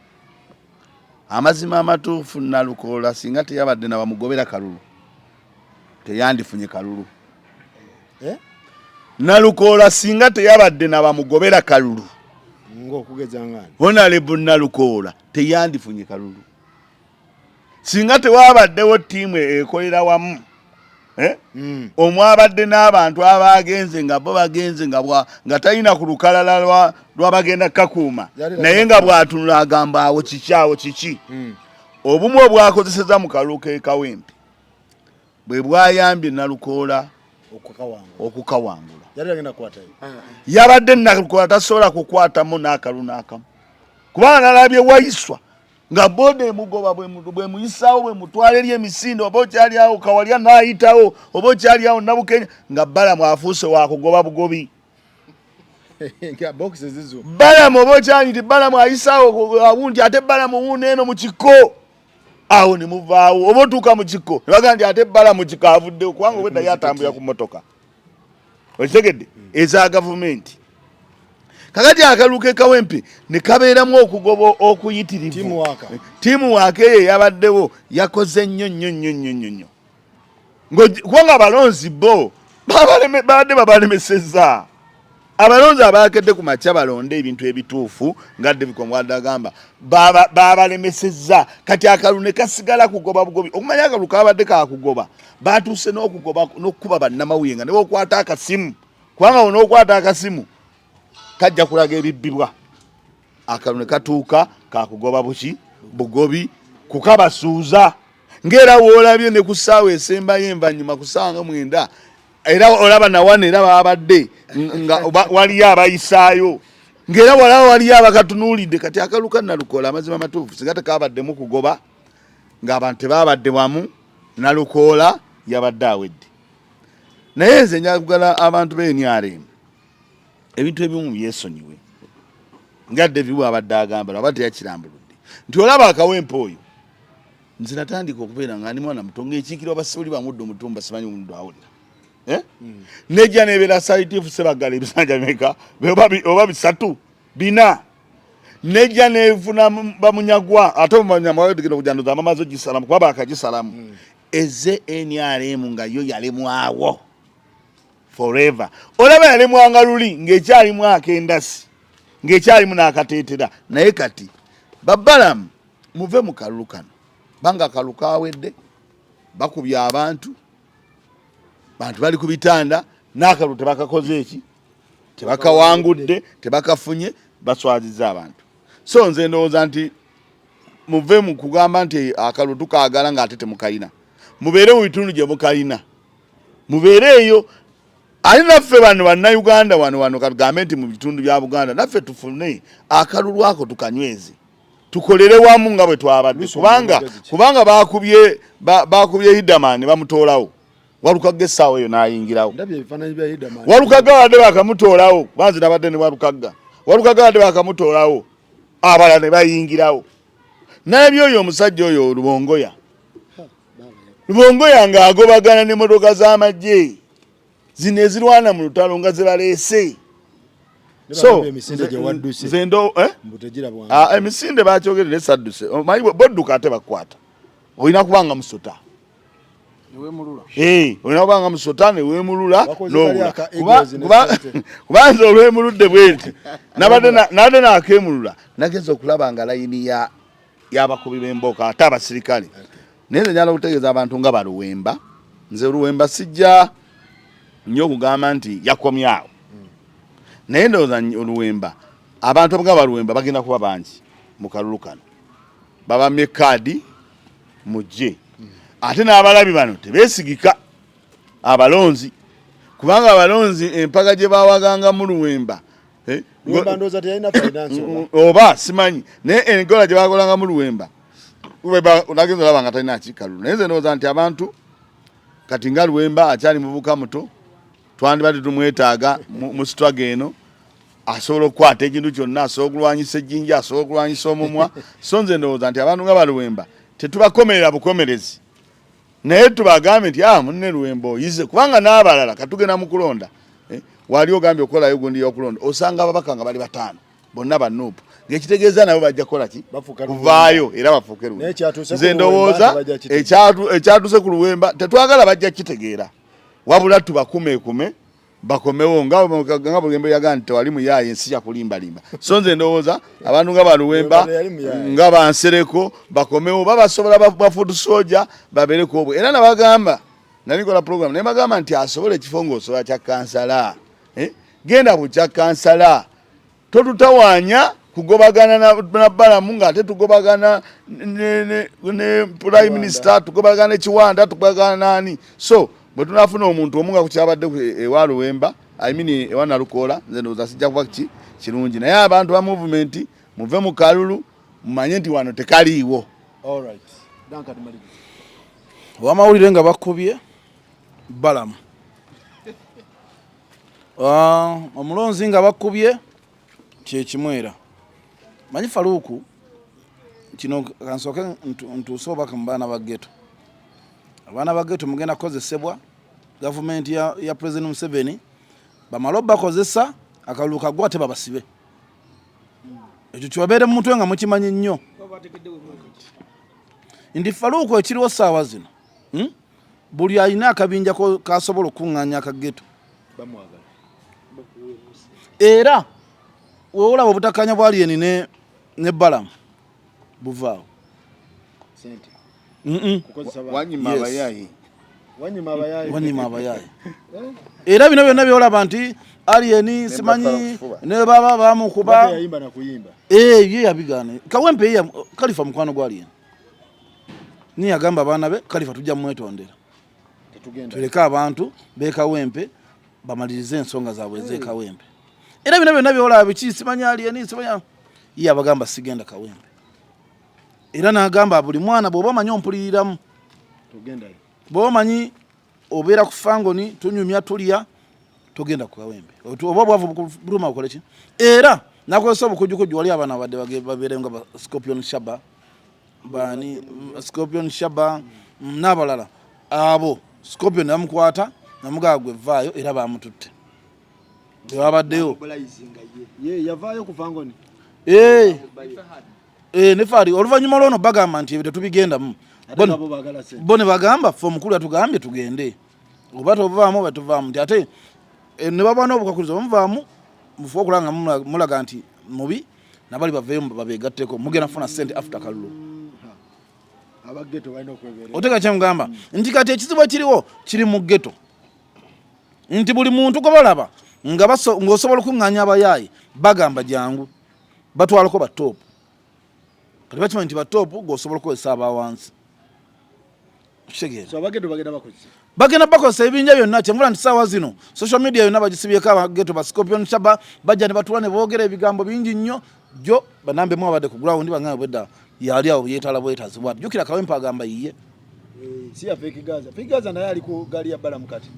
amazima amatuufu, Nalukoola singa teyabadde nabamugobera kalulu teyandifunye kalulu. Eh? Nalukoola singa teyabadde nabamugobera kalulu, Ng'okugeza ngani? Honorable Nalukoola teyandifunye kalulu singa tewabaddewo ttiimu ekolera wamu, eh? Omwabadde n'abantu abagenze nga bo bagenze nga talina ku lukalala lwabagenda kakuuma, naye nga bw'atunula agamba awo kiki, awo kiki. Obumu obwakozeseza mu kalulu k'e Kawempe bwe bwayambye Nalukoola okukawangula. Yabadde Nalukoola tasobola kukwatamu n'akalulu n'akamu, kubanga nalabye Waiswa nga boda emugoba, bwemuyisaawo bwemutwala eri emisinde, oba okyali awo Kawalya n'ayitawo, oba okyali awo Nabukenya, nga Balamu afuuse wakugoba bugobi. Balamu oba okyali nti Balamu ayisaawo awundi, ate Balamu wuuno eno mu kikko awo ne muvaawo, oba otuuka mu kikko ne bagamba nti ate Balamu kiko avuddewo, kubanga obwedda ye atambulira ku mmotoka, okitegedde, eza gavumenti. Kakati akalulu ke Kawempe ne kabeeramu okugoba okuyitirivu. Tiimu waaka eyo eyabaddewo yakoze nnyo nnyo nnyo nnyo nnyo nnyo, kubanga abalonzi bo babadde babalemesezza. Abalonzi abakedde ku makya balonde ebintu ebituufu nga David Kwamwadde agamba, babalemesezza. Kati akalulu ne kasigala kugoba bugobi. Okumanya akalulu kabadde kakugoba, batuuse n'okugoba n'okukuba bannamawulire nga ne bokwata akasimu, kubanga onookwata akasimu kajja kulaga ebibbibwa. Akalulu ne katuuka kakugoba buki bugobi kukabasuuza, ng'era woolabye ne ku ssaawa esembayo envannyuma ku ssaawa nga 9, era olaba nawana era babadde nga waliyo abayisaayo, ng'era walaba waliyo abakatunuulidde. Kati akalulu ka Nalukoola, amazima matuufu, singa tekabaddemu kugoba, ng'abantu tebabadde wamu, Nalukoola yabadde awedde. Naye nze njagala abantu ba NRM ebintu ebimu byesonyiwe, nga David bwabadde agamba, lwaba teyakirambuludde nti olaba akawempe oyo. Nze natandika okubeera nga ndi mwana muto ng'ekiikirwa basibuli bamudde omutumba, simanyi omuddu awulira, eh? Nejja nebeera Salitifu Sebagala ebisanja bimeka oba bisatu bina, nejja nefuna bamunyagwa, ate omunyagwa okujanduza amamaze ogisalamu kuba bakagisalamu. Eze NRM nga yo yalemwawo forever. Olaba yalemwanga luli ng'ekyalimu akendasi, ng'ekyalimu n'akateetera. Naye kati babalamu muve mu kalulu kano, banga akalulu kawedde, bakubye abantu, bantu bali ku bitanda, n'akalulu tebakakoze eki, tebakawangudde, tebakafunye, baswaziza abantu. So nze ndowooza nti muve mu kugamba nti akalulu tukaagala ng'ate temukayina. Mubeere mu bitundu gye mukayina, mubeere eyo. Ate naffe bano bannayuganda wano wano, katugambe nti mu bitundu bya Buganda naffe tufune akalulu ako tukanyweze, tukolere wamu nga bwe twabadde, kubanga bakubye Hidaman ne bamutoolawo, Walukagga essaawa eyo n'ayingirawo. Walukagga babadde bakamutoolawo, banze nabadde ne Walukagga, Walukagga babadde bakamutoolawo, abalala ne bayingirawo. Nalabye oyo omusajja oyo Lubongoya, Lubongoya ng'agobagana n'emmotoka z'amagye zino ezirwana mu lutalo nga zebaleese. So nze ndo eh? Ah, emisinde bakyogere sadduse, omanyi bodduka ate bakwata, olina kubanga musota. Eh, olina kubanga musota newemulula nobula, kuba nze olwemuludde bwenti nabadde nakemulula, nagenza okulaba nga layini y'abakubi b'emboka ate abasirikale. Naye nze njala okutegeeza abantu nga baluwemba, nze Luwemba sijja nnyo okugamba nti yakomyawo, naye ndowooza Oluwemba, abantu nga baluwemba bagenda kuba bangi mu kalulu kano. Babamye kaadi mujje, ate n'abalabi bano tebeesigika abalonzi, kubanga abalonzi empaga gye bawagangamu Luwemba, eh, oba simanyi, naye enkola gye bakolangamu Luwemba nagenza olaba nga talina kikalulu. Naye nze ndowooza nti abantu kati nga Luwemba akyali muvubuka muto, twandibadde tumwetaaga mu struggle eno. Asobola okukwata ekintu kyonna, asobola okulwanyisa ejjinja, asobola okulwanyisa omumwa. So nze ndowooza nti abantu nga baluwemba tetubakomerera bukomerezi, naye tubagambe nti ah, munne Luwemba oyize, kubanga n'abalala katugenda mu kulonda, eh, Wali ogambye okukolayo gundi y'okulonda, osanga ababaka nga bali bataano bonna ba NUP, ng'ekitegeeza nabo bajja kukola ki? Bafuuka Luwemba. Kuvaayo era bafuuke Naye ekyatuuse ku Nze Luwemba ndowooza nti bajja kitegeera. ekyatuuse ku Luwemba tetwagala, bajja kitegeera, wabula tubakumeekume bakomewo nga Bugembe yagaa nti tewali muyaaye ensi yakulimbalimba. So nze ndowooza abantu nga baluwemba, Luwemba teyali muyaaye. nga bansereko bakomewo, babasobola bafuutu soja babeereko obwe. Era nabagamba, nalikola program naye bagamba nti asobola ekifo ng'osobola kya kansala, eh? Genda ku kya kansala, totutawaanya kugobagana na Balamu ng'ate tugobagana ne prime minister, tugobagana ne Kiwanda, tugobagana nani. So bwe tunafuna omuntu omu nga kukyabadde ewa Luwemba, I mean ewa Nalukoola, nze ndowooza sijja kuba ki kirungi. Naye abantu ba movement, muve mu kalulu, mumanye nti wano tekaliiwo. All right. Duncan Maligi. Owamawulire nga bakubye Balamu. Ah, omulonzi nga bakubye kyekimwera manyi Faluuku kino kansooke ntuuse obubaka mu baana ba ghetto. Abaana ba ghetto, mugenda kukozesebwa gavumenti ya President Museveni. Bamale obakozesa, akalulu kagwa, ate babasibe. Ekyo kibabeere mu mutwe nga mukimanyi nnyo nti Faluuku ekiriwo saawa zino, Buli alina akabinja kasobola okukuŋŋaanya aka ghetto Bamwagala. Era weolaba obutakanya bwa Alien ne Balamu buvaawo. Sente. Mm-mm. Kukozesa abantu. Wanyima Yes. abayayi. Wanyima abayayi. Wanyima abayayi. Era bino byonna byolaba nti Alien simanyi kufuba. ne baba bamukuba. Bate yayimba na kuyimba. Eh, ye yabigaana. Kawempe ye Kalifa mukwano gwa Alien, niye yagamba abaana be, Kalifa tujja mumwetondera. Tetugenda. Tuleke abantu bekawempe bamalirize ensonga zaabwe ezekawempe. Era bino byonna byolaba biki, simanyi Alien, simanya ye abagamba sigenda Kawempe. Era n'agamba buli mwana, bw'oba omanyi ompuliriramu, Tugendayo. bw'oba omanyi obeera ku fangoni, tunyumya, tulya, togenda ku Kawempe. Oba obwavu buluma, bukole ki? Era nakozesa obukujjukujju. Wali abaana babadde babeere nga ba Scorpion Shaba, bani, Scorpion Shaba, n'abalala abo. Scorpion bamukwata namugaa gwe vaayo, era bamututte tebabaddeyo. Ye yavaayo ku fangoni. Eh, eh, ne Fari oluvannyuma lwono bagamba nti ebyo tetubigendamu. Ate Bo nabo baagala sente. Bo ne bagamba ffe omukulu yatugambye tugende, oba tovaamu oba tuvaamu, nti ate ne baba n'obukakulizo bamuvaamu mufuba okulaba nga mulaga nti mubi, nabali baveeyo babegatteko, mugenda kufuna sente after kalulu. Aba ghetto balina okwebeerera. Otega kyemugamba nti kati ekizibu ekiriwo kiri mu ghetto, nti buli muntu gwe balaba nga ng'osobola okuŋŋaanya abayaayi, bagamba jangu, batwalako ba top. Kati bakimanyi nti ba top g'osobola okukozesa abawansi, kitegeera? So aba ghetto bagenda bakozesa. Bagenda bakozesa ebibinja byonna. Kyenvula nti saawa zino social media yonna bagisibyeko aba ghetto ba Scorpion Shaba. Bajja ne batuula ne boogera ebigambo bingi nnyo. Jo banambemu abadde ku ground bangambe bwedda yali awo yeetala bwetazi bwati. Jjukira Kawempe agamba yiye. Eh, si ya Fake Gaza. Fake Gaza naye ali ku gaali ya Balamu kati.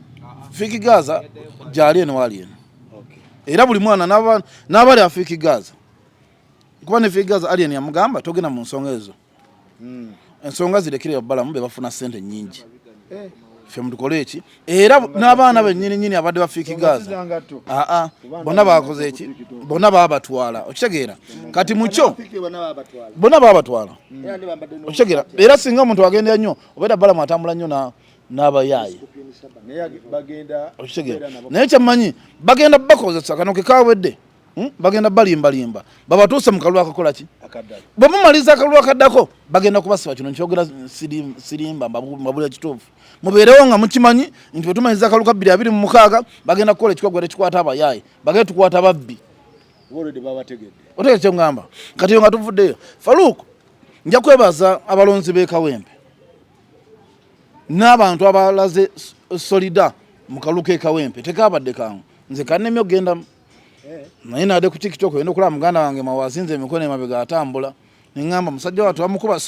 Fik Gaza gyali eno, wali eno. Okay. Era buli mwana n'abali Afiki Gaza, kuba ne Fik Gaza Alien yamugamba togenda mu nsonga ezo, ensonga zirekere Balamu be bafuna sente nnyingi, ffe mutukole eki. Era n'abaana bennyini nyini abadde ba Fik Gaza Sizangatto. aa, bonna bakoze eki, bonna babatwala, okitegeera? Kati mukyo Fike bonna babatwala. Bonna babatwala. Era ndi bambadde okitegeera? Era singa omuntu agenda nnyo, obeera Balamu atambula nnyo n'abayaaye. Naye bagenda Okitegeera? kubeera nabo. Naye kyemmanyi, bagenda bakozesa kano kekawedde, Bagenda balimbalimba babatuuse mu kalulu akakola ki? Akaddala. Bwe mumaliza akalulu akaddako, bagenda kubasiba. Kino nkyogera sirimba, mbabulira kituufu. Mubeerewo nga mukimanyi nti bwe tumaliza akalulu ka 2026, bagenda kukola ekikwagwa tekikwata abayaaye, bagenda tukwata babbi. Already babategedde. Otegere kyengamba? Kati yo nga tuvuddeyo, Farouk, nja kwebaza abalonzi b'e Kawempe n'abantu abalaze solida mu kalulu k'e Kawempe. Tekabadde kangu, nze kannemye okugendamu, naye nade ku TikTok enda okulaba muganda wange mawazinze emikono emabega atambula, neŋŋamba musajja wattu bamukuba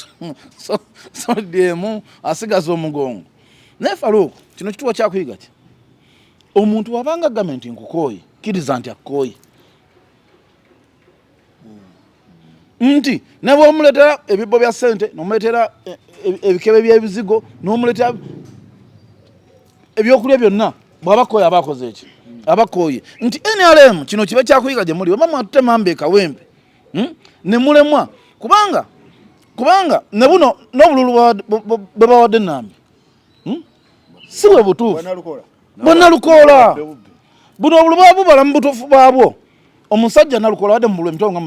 solidi emu asigaza omugongo. Naye Farouk, kino kituwa kyakuyiga ki? Omuntu wabanga agambye nti nkukooye, kkiriza nti akkooye, nti ne bwomuleetera ebibbo bya ssente, nomuleetera ebikebe by'ebizigo, n'omuleetera ebyokulya byonna, bw'aba akooye aba akoze eki? Abakooye nti NRM kino kibe kyakuyiga gye muli oba mwatutte mamba e Kawempe, Ne mulemwa kubanga ne buno n'obululu bwe bawadde Nambi, Si bwe butuufu. Bwa Nalukoola. Buno obululu bwa bubala mu butuufu bwabwo. Omusajja Nalukoola abadde mu bululu emitwalo nga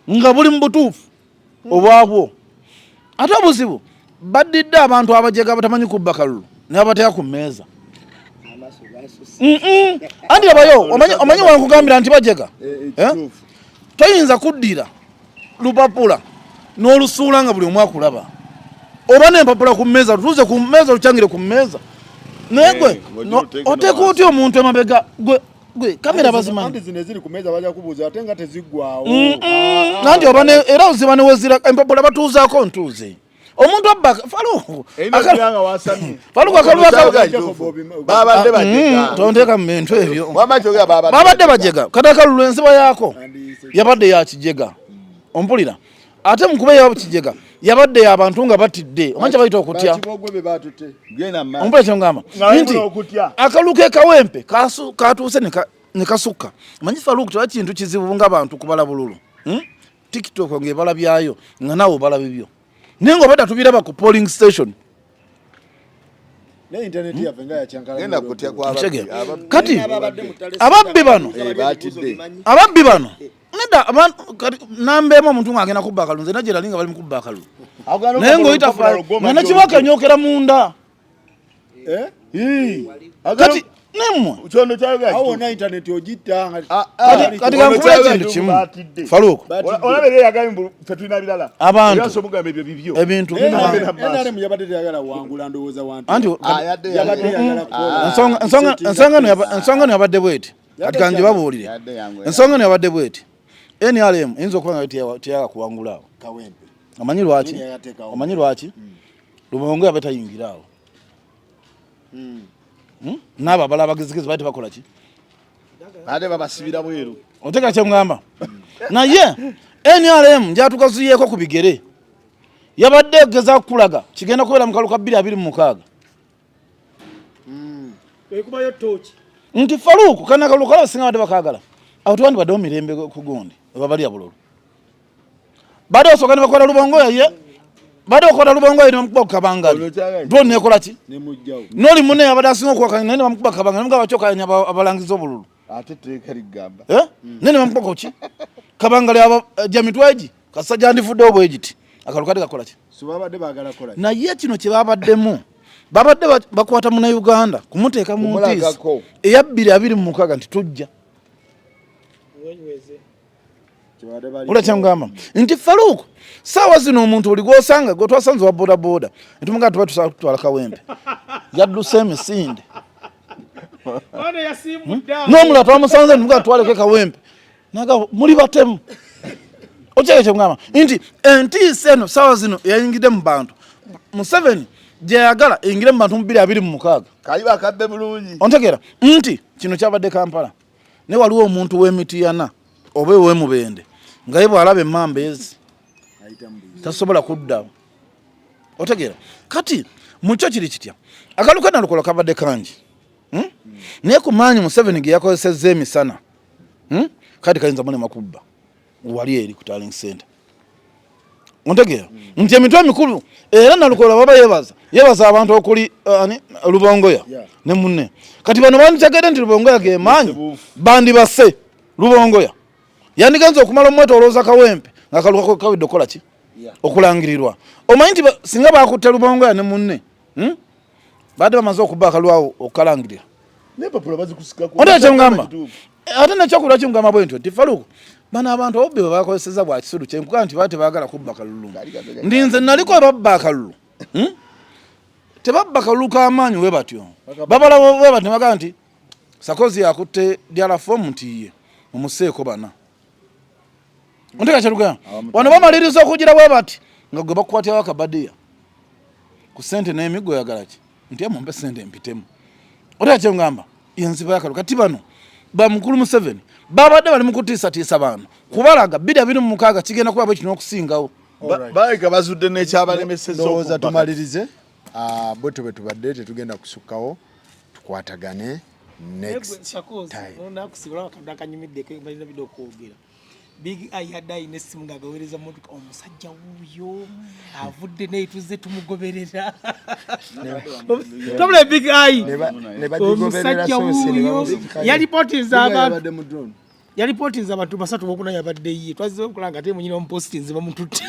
8 nga buli mu butuufu obwabwo. Ate obuzibu baddidde abantu abajega abatamanyi kubba kalulu ne babateeka ku mmeeza. Anti abayo omanyi wankugambira nti bajega. Toyinza kuddira lupapula n'olusuula nga buli omu akulaba, oba n'empapula ku mmeeza, lutuuze ku mmeeza, olukyangire ku mmeeza. Naye gwe, oteeka otya omuntu emabega? Gwe kamera bazimanyi. Anti zino eziri ku mmeeza bajja kubuuza ate nga teziggwawo. Nanti oba era oziba ne wezira empapula batuuzaako ntuuze. Omuntu abba Faluku. Faluku akalulu Babadde bajega. Tonteeka mu bintu ebyo. Wamma kyogera babadde Babadde bajega. Kati akalulu ensiba yaako yabadde ya kijega. Ompulira? Ate mu kuba eya kijega yabadde y'abantu nga batidde. Omanyi kye bayita okutya? Bakibogwe be batutte. Genda mu maaso. Ompulira kye ngamba? Nga Nti balina okutya. akalulu k'e Kawempe katuuse ne kasukka. Omanyi Faluku tewali kintu kizibu ng'abantu kubala bululu. TikTok ng'ebala byayo nga naawe obala bibyo. Naye ng'obadde tubiraba ku polling station. Ne internet yaffe nga yakyankala. Genda kutya kwa ababbi. Kitegeera. Ababbi. Kati, ababbi bano. Batidde. Ababbi bano. Nedda, kati, namba emu omuntu ng'agenda kubba akalulu, nze najja nali nga bali mu kubba akalulu. Naye ng'oyita nga nekibaka enyookera munda. Ii. Kati, nemmwe. Kyono kyayogera Awo kituufu. wonna internet ogitta nga- Kati Ono kankubule kyayogera ekintu kituufu, kimu. batidde. Faluku. Olaba era yagambye mbu ffe tulina birala. Abantu. Era somugamba ebyo bibyo. Ebintu. Naye Abantu. NRM yabadde teyagala wangula ndowooza wantu. Anti, Yadde Yabadde yagala. yagala kukola. Ensonga eno yabadde bweti. Kati kanji babuulire. Yadde yangu. Ensonga eno yabadde bweti. NRM eyinza okuba nga teyagala kuwangula awo. Kawempe. Omanyi lwaki? Nini yateekawo? Omanyi lwaki? Lubongo yabadde tayingira awo. N'abo abalala abagezigezi baali tebakola ki? Ate babasibira bweru. Oteeka kye mugamba. Naye NRM njatukazuyeeko ku bigere. Yabadde egezaako kukulaga kigenda kubeera mu kalulu ka bbiri abiri mu mukaaga. Ekubayo ttooki. Nti Faluku kana akalulu kalaba singa badde bakaagala. Awo tewandibaddewo mirembe ku gundi oba balya bululu. Badde osooka ne bakola Lubongoya ye. Badde okola Lubongoya ne bamukuba ku kabangali. Ono kyagala. Drone nekola ki? Ne mujjawo. N'oli munne yabadde asinga okuwakanya naye ne bamukuba ku kabangali. Ne mugamba kyokka abalangiza obululu. Ate etteeka ligamba. Naye ne bamukuba ku ki? Kabangali aba gya mitwe egi. Kasajja yandifuddewo bwe giti. Akalulu kadde kakola ki? So babadde baagala kukola ki? Naye kino kye babaddemu. Babadde bakwata Munnayuganda kumuteeka mu ntiisa Kumulagako. eya bbiri abiri mu mukaaga nti tujja. Olwa kyamugamba nti Farouk, saawa zino omuntu buli gw'osanga gwe twasanze wa boda boda, ne tumugamba tuba tusobola kutwala Kawempe. Yadduse emisinde. Ono yasimbudde awo. N'omulala twamusanze ne tumugamba tutwaleko Kawempe. N'agamba muli batemu. Okyeke kyemugamba nti entiisa eno saawa zino yayingidde mu bantu. Museveni gyeyagala eyingire mu bantu mu bbiri abiri mu mukaaga. Kayiba akadde bulungi. Ontegeera nti kino kyabadde Kampala. Ne waliwo omuntu w'emitiyana oba ew'emubende nga ye bw'alaba emmamba ezi tasobola kudda. Otegeera kati mu kyo kiri kitya? Akalulu ka Nalukola kabadde kangi. Naye ku maanyi Museveni ge yakozesezza emisana, Kati kayinza mulema kubba wali eri ku tallying center. Ontegeera nti emitwe emikulu era Nalukola baba yebaza abantu okuli ani Lubongoya ne munne. Kati bano banditegedde nti Lubongoya ge maanyi bandibase Lubongoya. Yandigenze okumala omwetoolooza Kawempe nga akalulu kawedde okukola ki? Okulangirirwa. Omanyi nti singa baakutte Lubongoya ne munne, Baadde bamaze okubba akalulu awo okukalangirira. N'empapula bazikusikako. Ontegeera kye ngamba? Ate n'ekyokulira kimugamba bwe ntyo nti Farouk, bano abantu obubbi bwe bakozesezza bwa kisiru kye nkugamba nti baba tebaagala kubba kalulu. Ndi nze naliko ababba akalulu. Tebabba kalulu k'amaanyi we batyo. Babala bwe batyo ne bagamba nti Sarkozy akutte ddala foomu nti ye mumuseeko bana. Ontegeera kye tugamba? Wano bamaliriza okugira bwe bati nga gwe bakukwatirawo akabadiya ku ssente n'emiggo oyagala ki? Nti mumpe ssente mpitemu. Otegeera kye ngamba? Yenziba y'akalulu. Kati bano ba mukulu Museveni babadde bali mu kutiisatiisa bantu kubalaga bbiri abiri mu mukaaga kigenda kuba bwe kino okusingawo. Balabika bazudde n'ekyabalemesezza Ndowooza okubba. tumalirize. Bwetyo bwe tubadde tetugenda kusukkawo, tukwatagane. Next time. Nakusibula akadde akanyumiddeko balina bidde okwogera. Big Eye yadde alina essimu ng'agaweereza motoka, omusajja wuuyo avudde naye tuzze tumugoberera. Tobula Big Eye. Ne bagigoberera Omusajja sosi ne wuuyo bamusikayo. yalipotinze Big Eye abantu. yabadde mu drone. Yalipotinze abantu basatu, bokuna yabadde ye. Twazze okulaba nga ate munyina omupositinze bamututte.